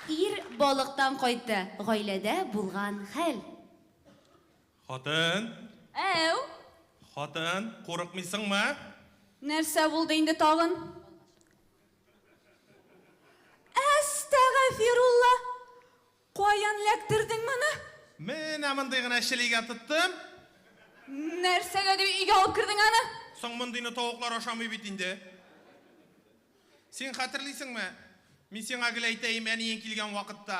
L: Ир балыктан кайтты. Гаиләдә булган хәл.
G: Хатын,
V: Әү,
G: хатын, курыкмыйсыңмы?
V: нәрсә булды инде тагын? Әстәгафирулла! Каян ләктердең моны?
G: Менә мондый гына челигә тоттым.
V: Нәрсәгә дип өйгә алып кердең аны?
G: Соң мондыйны тавыклар ашамый бит инде. Син хәтерлисеңме? Мин сиңа гел әйтәем, әниең килгән вакытта.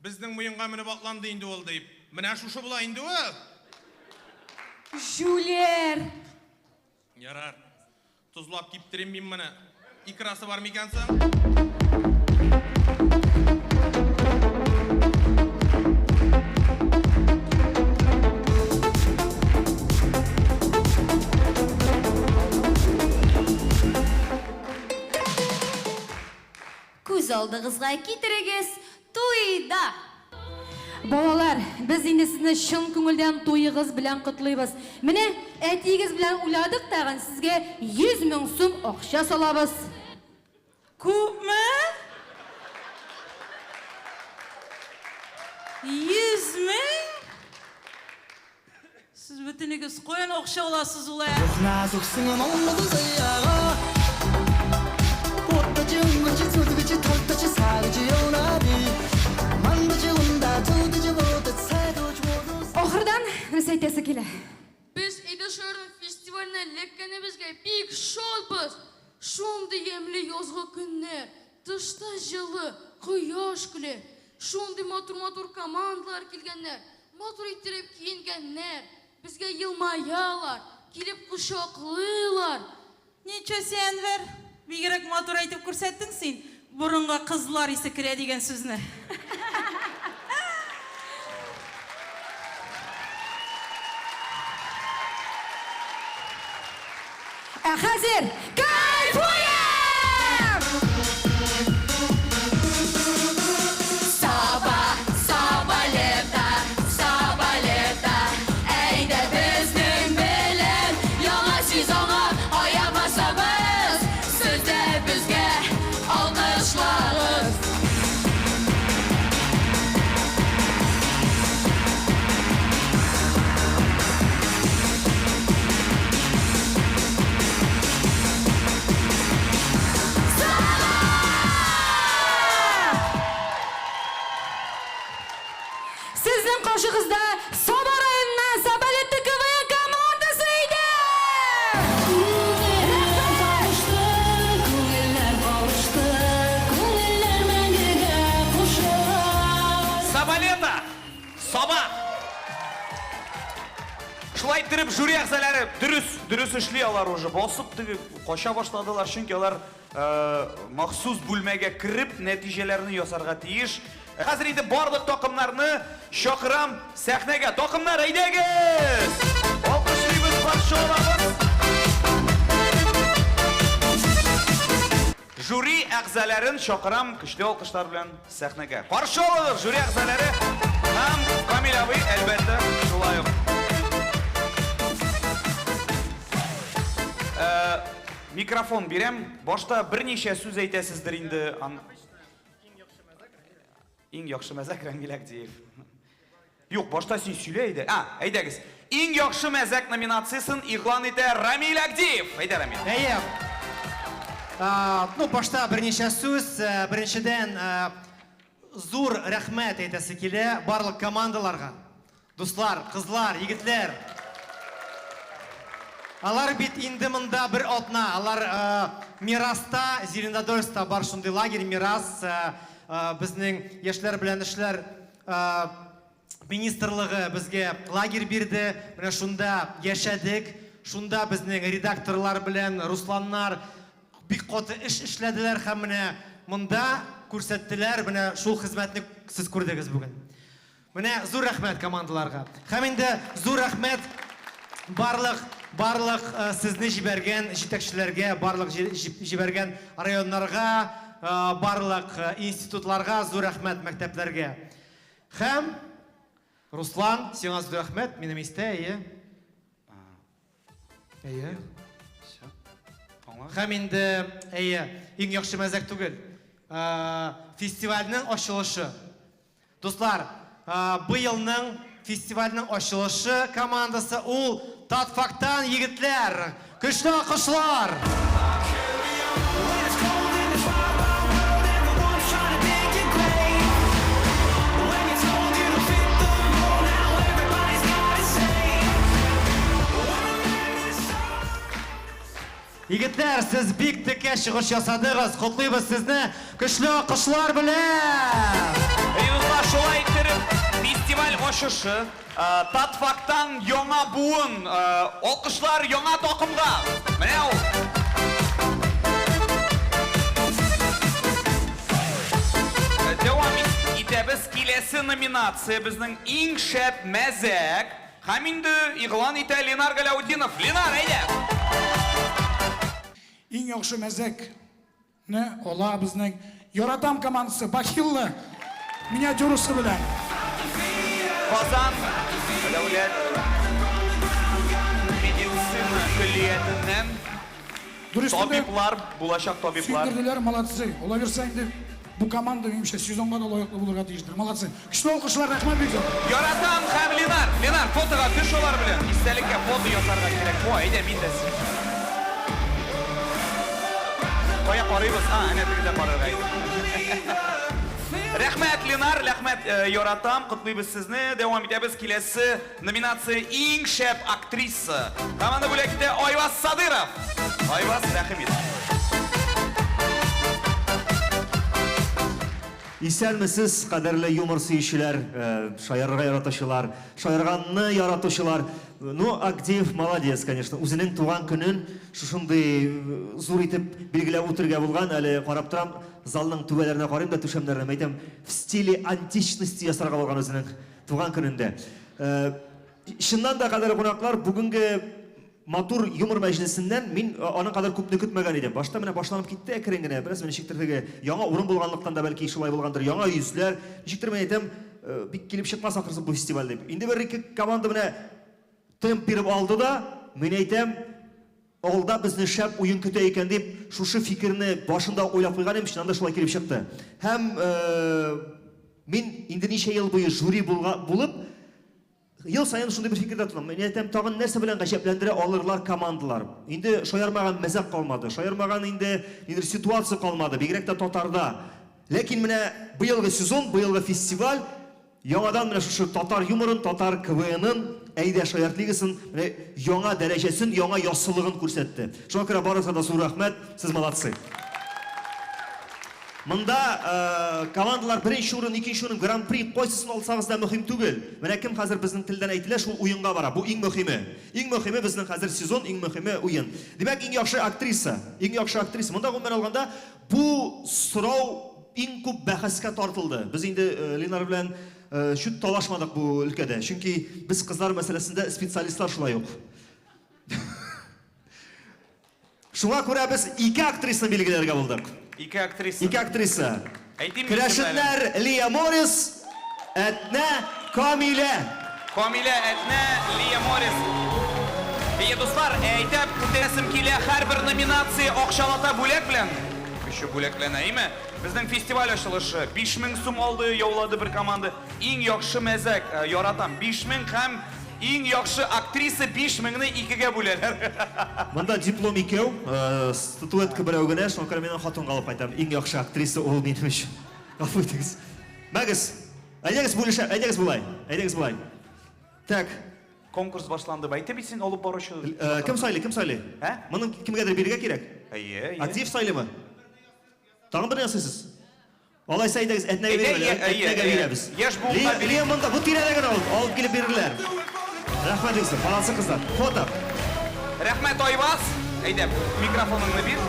G: Безнең муенга менеп атланды инде ул дип. Менә шушы була инде ул.
V: Җүләр!
G: Ярар. Тозлап киптерим мин моны. Икрасы бар микән соң?
L: Күз алдыгызга китерегез, туйда!
F: Балалар, без инде сезне чын күңелдән туегыз белән котлыйбыз. Менә әтиегез белән уйладык тагын, сезгә 100 мең сум акча салабыз.
S: Күпме? 100 мең? Сез бөтенегез каян акча аласыз ул, ә?
F: Ахырдан нәрсә әйтәсе килә?
O: Без Әйдә шаяртып фестиваленә эләккәнебезгә бик шатбыз. Шундый ямьле язгы көннәр, тышта җылы, кояш көлә. Шундый матур-матур командалар килгәннәр, матур иттереп киенгәннәр, безгә елмаялар, килеп кочаклыйлар.
S: Ничего себе, Әнвәр, бигрәк матур әйтеп күрсәттең син, борынга кызлар исе керә дигән сүзне.
F: Ә хәзер кайфуем!
B: Саба, Саба лето, Саба лето, әйдә безнең белән яңа сезонга аяк басабыз. Сез дә безгә алкышлагыз.
F: Сезнең каршыгызда Саба районыннан Сабалетто КВН командасы иде!
J: Күңелләр кавышты, күңелләр мәңгегә кушыла.
A: Сабалета! Саба! Шулай иттереп жюри әгъзалары дөрес, дөрес эшли алар уже. Басып теге кача башладылар, чөнки алар э, махсус бүлмәгә кереп нәтиҗәләрне ясарга тиеш. Хәзер инде барлык такымнарны чакырам сәхнәгә. Такымнар, әйдәгез! Алкышлыйбыз, каршы алабыз. Жюри әгъзаларын чакырам көчле алкышлар белән сәхнәгә. Каршы алыгыз жюри әгъзалары һәм Камил абый, әлбәттә, шулай ук. Э, микрофон бирәм. Башта берничә сүз әйтәсездер инде. Ан... Иң яхшы мәзәк Рамил Әгдиев. Юк, башта син сөйлә иде. А, әйдәгез. Иң яхшы мәзәк номинациясен игълан итә Рамил Әгдиев. Әйдә, Рамил.
U: Әйе. Ну, башта берничә сүз. Беренчедән, зур рәхмәт әйтәсе килә барлык командаларга. Дуслар, кызлар, егетләр. Алар бит инде монда бер атна, алар Мираста, Зеленодольскта бар шундый лагерь Мирас, безнең яшьләр белән эшләр министрлыгы безгә лагерь бирде. Менә шунда яшәдек. Шунда безнең редакторлар белән Русланнар бик каты эш эшләделәр һәм менә монда күрсәттеләр. Менә шул хезмәтне сез күрдегез бүген. Менә зур рәхмәт командаларга. Һәм инде зур рәхмәт барлык барлык сезне җибәргән җитәкчеләргә, барлык җибәргән районнарга, барлык институтларга зур рәхмәт мәктәпләргә. Һәм Руслан, сиңа зур рәхмәт, минем истә, әйе. Әйе. Һәм инде, әйе, иң яхшы мәзәк түгел. Фестивальнең ачылышы. Дуслар, быелның фестивальнең ачылышы командасы ул Татфактан егетләр! Көчле алкышлар! Егетләр, сез бик текә чыгыш ясадыгыз. Котлыйбыз сезне көчле алкышлар белән!
A: Юзла, шулай иттереп, фестиваль ачышы, Татфактан яңа буын, алкышлар яңа такымга! Менә ул! Дәвам итәбез. Киләсе номинация безнең иң шәп мәзәк. Һәм инде игълан итә Ленар Галәүтдинов. Ленар, әйдә!
D: Иң яхшы мәзәк не ала безнең Яратам командасы Бахилла миниатюрасы белән.
A: Казан дәүләт медицина көллиятеннән табиблар, булачак табиблар.
D: Сөендерделәр, молодцы. Алла бирсә инде бу команда минемчә сезонга да лаеклы булырга тиештер. Молодцы. Көчле алкышлар, рәхмәт бик зур.
A: Яратам һәм Ленар. Ленар, фотога төш алар белән. Истәлеккә фото ясарга кирәк. О, әйдә, мин дә. Кая карыйбыз? А, әнә тегендә карарга иде. Рәхмәт, Ленар, рәхмәт, яратам. Котлыйбыз сезне. Дәвам итәбез. Киләсе номинация иң шәп актриса. Һәм аны бүләк итә Айваз Садыров. Айваз, рәхим ит.
E: Исәнмесез, кадерле юмор сөючеләр, шаярырга яратучылар, шаярганны яратучылар. Ну, Агдеев молодец, конечно. Үзенең туган көнен шушындый зур итеп билгеләп үтергә булган. Әле карап торам, залның түбәләренә карыйм да, түшәмнәренә, әйтәм, в стиле античности ясарга булган үзенең туган көнендә. Чыннан да, кадерле кунаклар, бүгенге матур юмор мәҗлесеннән мин аның кадәр күпне көтмәгән идем. Башта менә башланып китте әкрен генә, бераз ничектер теге яңа урын булганлыктан да бәлки шулай булгандыр, яңа йөзләр, ничектер мин әйтәм, бик килеп чыкмас ахрысы бу фестиваль дип. Инде бер-ике команда менә темп биреп алды да, мин әйтәм, алда безне шәп уен көтә икән дип, шушы фикерне башында уйлап куйган идем, чыннан да шулай килеп чыкты. Һәм мин инде ничә ел буе жюри булып, Ел саен шундый бер фикердә торам. Мин әйтәм, тагын нәрсә белән гаҗәпләндерә алырлар командалар? Инде шаярмаган мәзәк калмады, шаярмаган инде нидер ситуация калмады, бигрәк тә татарда. Ләкин менә быелгы сезон, быелгы фестиваль яңадан менә шушы татар юморын, татар КВНын, әйдә шаярт лигасын менә яңа дәрәҗәсен, яңа яссылыгын күрсәтте. Шуңа күрә барыгызга да зур рәхмәт, сез молодцы. Монда командалар беренче урын, икенче урын, гран-при кайсысын алсагыз да мөһим түгел. Менә кем хәзер безнең телдән әйтелә, шул уенга бара. Бу иң мөһиме. Иң мөһиме безнең хәзер сезон, иң мөһиме уен. Димәк, иң яхшы актриса. Иң яхшы актриса. Монда гомумән алганда бу сорау иң күп бәхәскә тартылды. Без инде Ленар белән чүт талашмадык бу өлкәдә. Чөнки без кызлар мәсьәләсендә специалистлар шулай ук. Шуңа күрә без ике актрисаны билгеләргә булдык.
A: Ике актриса.
E: Ике актриса.
A: Әйтим
E: Керәшеннәр Лия Морис, Әтнә Камилә.
A: Камилә, Әтнә, Лия Морис. Әйе, дуслар, әйтәп үтәсем килә, һәрбер номинация акчалата бүләк белән. Еще бүләкләнә, әйме? Безнең фестиваль ачылышы 5000 сум алды, яулады бер команда. Иң яхшы мәзәк, яратам, 5000 һәм Иң яхшы актриса 5000 не икегә бүләләр.
E: Монда диплом икәү, статуэтка берәү генә, шуңа күрә мин аны хатынга алып кайтам. Иң яхшы актриса ул минем өчен. Гафу итегез. Мәгез, әйдәгез бүлешә, әйдәгез болай, әйдәгез болай. Так.
A: Конкурс башланды. Әйтә бит син алып баручы.
E: Э, Кем сайлый, кем сайлый?
A: Ә?
E: Моны кемгәдер бирергә кирәк?
A: Әйе, әйе.
E: Актив сайлыймы? Тагын бер ясыйсыз. Алайса әйдәгез, Әтнәгә
A: Әйдә,
E: бирәбез.
A: әйе, әйе,
E: Әтнәгә
A: әйе.
E: бирәбез.
A: Яшь буынга
E: Лия, Лия монда, бу тирәдә генә алып, алып килеп бирерләр. Рәхмәт Юсуф, молодцы кызлар. Фото.
A: Рәхмәт, Айваз. Әйдә, микрофоныңны бир.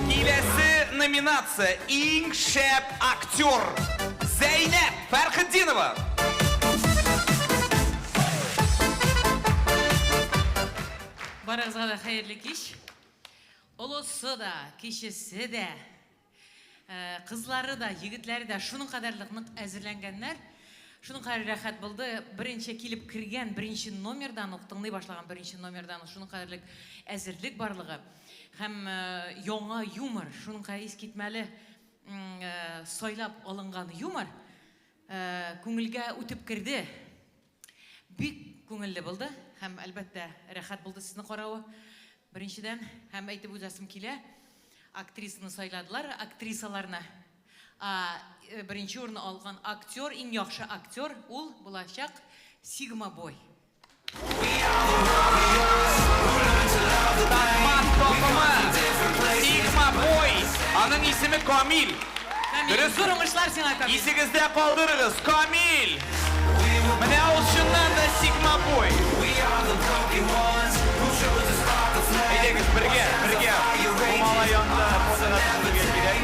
A: Киләсе номинация иң шәп актер. Зәйнәп Фәрхетдинова.
C: Барыгызга да хәерле кич. Олысы да, кечесе дә, э, кызлары да, егетләре дә шуның кадәрлек нык әзерләнгәннәр. Шуның кадәр рәхәт булды. Беренче килеп кергән беренче номердан ук тыңлый башлаган беренче номердан ук шуның кадәрлек әзерлек барлыгы һәм э, яңа юмор, шуның кадәр искитмәле м, э, сайлап алынган юмор э, күңелгә үтеп керде. Бик күңелле булды һәм әлбәттә рәхәт булды сезне каравы. Беренчедән һәм әйтеп үзәсем килә, актрисаны сайладылар, актрисаларны. А, э, беренче урын алган актер, иң яхшы актер ул булачак Сигма Бой.
A: Татман такымы. Сигма Бой. Аның исеме Камил.
C: Камил, зур уңышлар сиңа, Камил.
A: Исегездә калдырыгыз, Камил. Менә ул чыннан да Сигма Бой. Әйдәгез, бергә, бергә. Бу малай янында фотога төшәргә кирәк.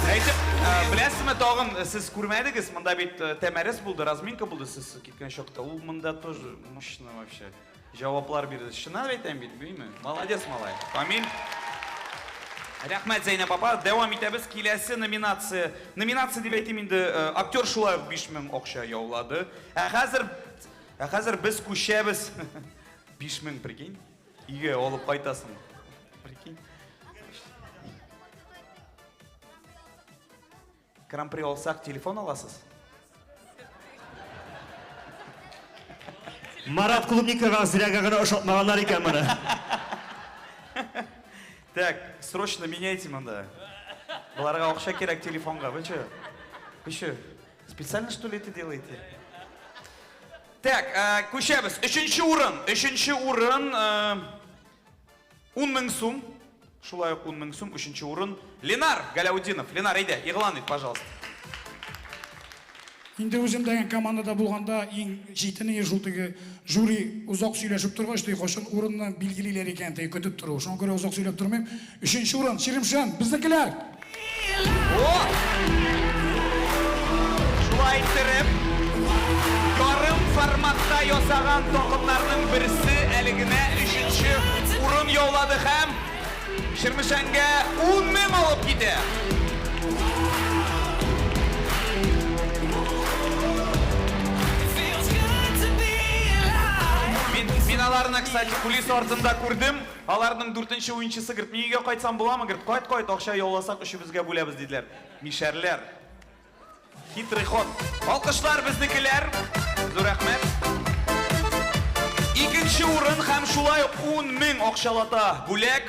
A: Әйтеп, э, беләсезме тагын, э, сез күрмәдегез, монда бит э, тәмәрес булды, разминка булды сез киткән чакта. Ул монда тоже мощно вообще. Җаваплар бирде. Чыннан әйтәм бит, белмим. Молодец, малай. Камил. Рәхмәт, Зәйнәп апа. Дәвам итәбез. Киләсе номинация. Номинация дип әйтим инде, э, актер шулай ук 5000 акча яулады. Ә хәзер ә хәзер без күчәбез. 5000, прикинь. Өйгә алып кайтасың. Прикинь. Гран-при алсак, телефон аласыз?
E: Марат Клубникага зряга гына ошатмаганнар икән моны.
A: Так, срочно меняйте монда. Боларга акча кирәк телефонга. Вы че? Вы че? Специально что ли это делаете? Так, э, күчәбез. Өченче урын. Өченче урын э, 10 мең сум. Шулай ук 10 мең сум. Өченче урын. Ленар Галәүдинов. Ленар, әйдә, игълан ит, пожалуйста.
D: Инде үзем дигән командада булганда иң читене шул теге жюри озак сөйләшеп торгач, теге кайчан урынны билгелиләр икән, теге көтеп тору. Шуңа күрә озак сөйләп тормыйм. Өченче урын Чирмешән, безнекеләр!
A: О! Шулай иттереп, ярым форматта ясаган такымнарның берсе әле генә өченче урын яулады һәм Чирмешәнгә 10 мең алып китә. Мин, мин аларны, кстати, кулис артында күрдем. Аларның дүртенче уенчысы говорит, мин өйгә кайтсам буламы? Говорит, кайт, кайт, акча яуласак, өчебезгә бүләбез, диделәр. Мишәрләр. Хитрый ход. Алкышлар безнекеләр. Зур рәхмәт. Икенче урын һәм шулай ук 10 мең акчалата бүләк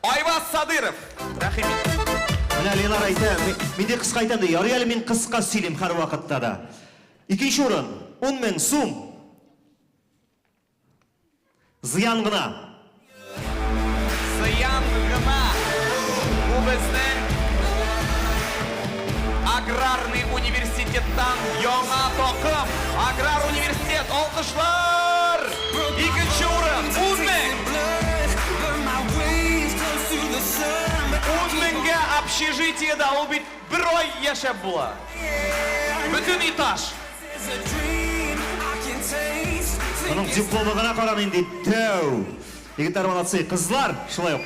A: Айваз Садыров. Рәхим ит.
E: Менә Ленар әйтә, мин дә кыска әйтәм ди. Ярый әле мин кыска сөйлим һәрвакытта да. Икенче урын 10 мең сум. Зыян гына.
A: Зыян гына. Бу безнең Аграрный университеттан яңа такым. Аграр университет, алкышлар! Икенче урын, 10 мең. 10 меңгә общежитиедә ул бит бер ай яшәп була. Бөтен этаж.
E: Аның дипломы гына кара нинди дәү. Егетләр молодцы, кызлар шулай ук.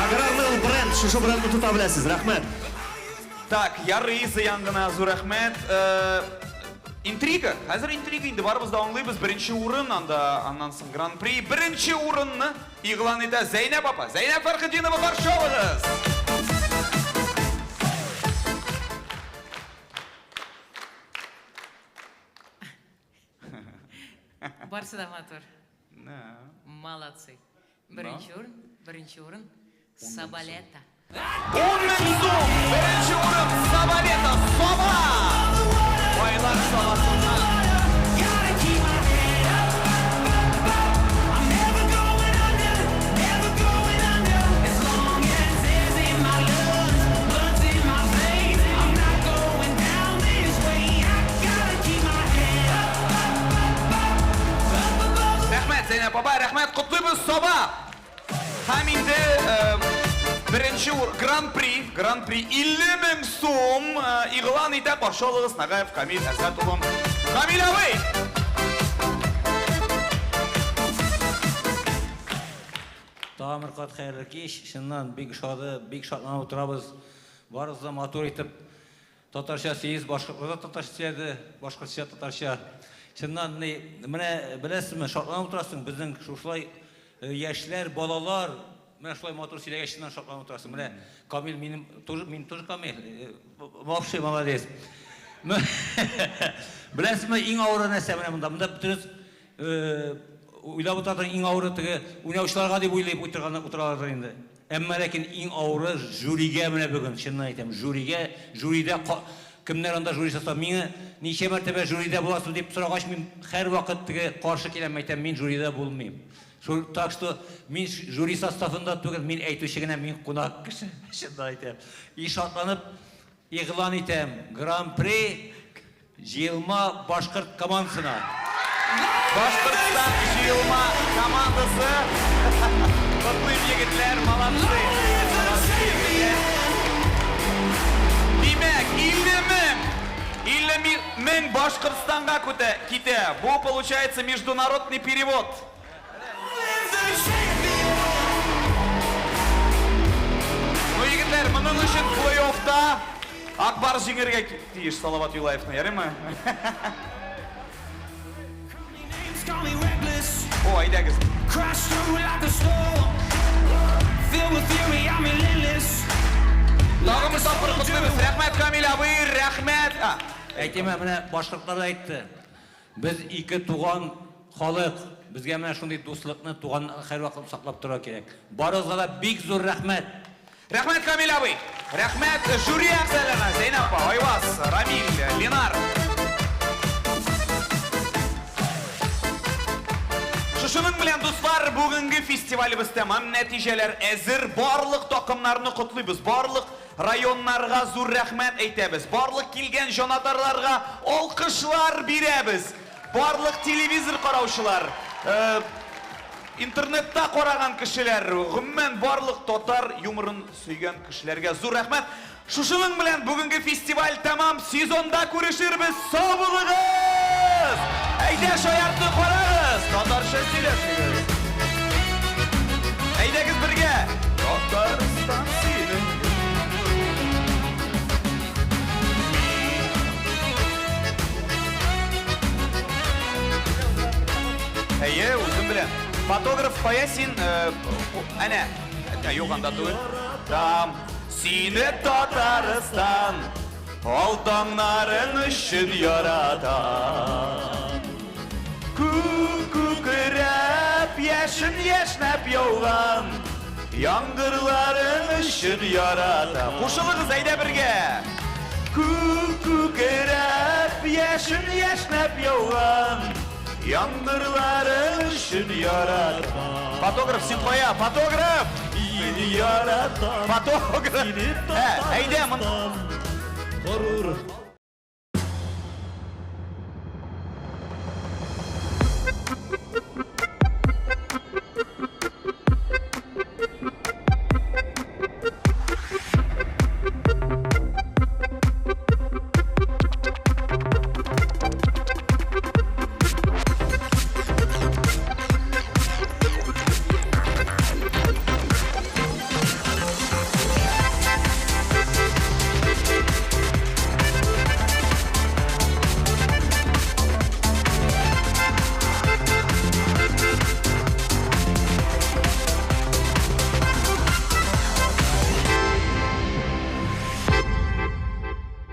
E: Аграрный ул бренд, шушы брендны тота беләсез. Рәхмәт.
A: Так, ярый, зыян гына, зур рәхмәт. Э, интрига. Хәзер интрига инде барыбыз да аңлыйбыз. Беренче урын анда, аннан соң гран-при. Беренче урынны игълан итә Зәйнәп апа. Зәйнәп Фәрхетдинова каршы алыгыз.
C: Барсы да матур.
A: Да.
C: Молодцы. Беренче урын, беренче урын Сабалета.
A: 10 мең сум! Беренче урын Сабалета, Саба! Байлар Сабасыннан. Рәхмәт, Зәйнәп апа, рәхмәт, котлыйбыз, Саба! Һәм инде беренче гран-при, гран-при 50 мең сум игълан итә каршы алыгыз Нагаев Камил Әсәт улын. Камил абый!
M: Тагын бер кат хәерле кич. Чыннан бик ошады, бик шатланып утырабыз. Барыгыз да матур итеп татарча сөйлисез, башкортлар да татарча сөйләде, башкортча, татарча. Чыннан ни, менә беләсезме, шатланып утырасың, безнең шушылай яшьләр, балалар менә шулай матур сөйләгәч, чыннан шатланып утырасың. Менә Камил минем тоже, мин тоже Камил. Вообще молодец. Беләсезме, иң авыры нәрсә менә монда? Монда бөтенебез Уйлап утырадыр, иң авыры теге уйнаучыларга дип уйлыйп утырган утыралардыр инде. Әмма ләкин иң авыры жюрига менә бүген, чыннан әйтәм, жюрига, жюрида кемнәр анда жюри состав. Миңа ничә мәртәбә жюрида буласың дип сорагач, мин һәрвакыт теге каршы киләм, әйтәм, мин жюрида булмыйм. Шул, так что мин жюри составында түгел, мин әйтүче генә, мин кунак кеше, чыннан әйтәм. И шатланып Игълан итәм, Гран-при җыелма башкорт командасына.
A: Башкортстан җыелма командасы. Котлыйм, егетләр, молодцы. Молодцы, егетләр. Димәк, 50 мең, 50 мең Башкортстанга күтә, китә. Бу, получается, международный перевод. Ну, егетләр, моның өчен плей-оффта Акбар җиңергә тиеш Салават Юлаевны, ярыймы? О, әйдәгез. Тагын бер тапкыр котлыйбыз. Рәхмәт, Камил абый, рәхмәт.
M: Әйтим, менә башкортлар да әйтте. Без ике туган халык, безгә менә шундый дуслыкны, туганлыкны һәрвакыт саклап торырга кирәк. Барыгызга да бик зур рәхмәт!
A: Рәхмәт, Камил абый! Рәхмәт жюри әгъзаларына, Зәйнәп апа, Айваз, Рамил, Ленар. Шушының белән, дуслар, бүгенге фестивалебез тәмам. Нәтиҗәләр әзер. Барлык такымнарны котлыйбыз. Барлык Районнарга зур рәхмәт әйтәбез. Барлык килгән җанатарларга алкышлар бирәбез. Барлык телевизор караучылар, интернетта караган кешеләр, гомумән, барлык татар юморын сөйгән кешеләргә зур рәхмәт. Шушының белән бүгенге фестиваль тәмам. Сезонда күрешербез. Сау булыгыз! Әйдә, шаярту карагыз! Татарча сөйләшегез. Әйдәгез бергә! Татарстан синең. Әйе, үзем белән. Фотограф кая син? Э, әнә. Ә, юк, анда түгел. Там. Сине Татарстан ал таңнарың өчен яратам. Күк күкрәп, яшен яшьнәп яуган яңгырларың өчен яратам. Кушылыгыз, әйдә бергә. Күк күкрәп, яшен яшьнәп яуган яңгырларың өчен яратам. Фотограф, син кая? Фотограф! Яратам. Фотограф! Ә, әйдә, мон...
R: Горур.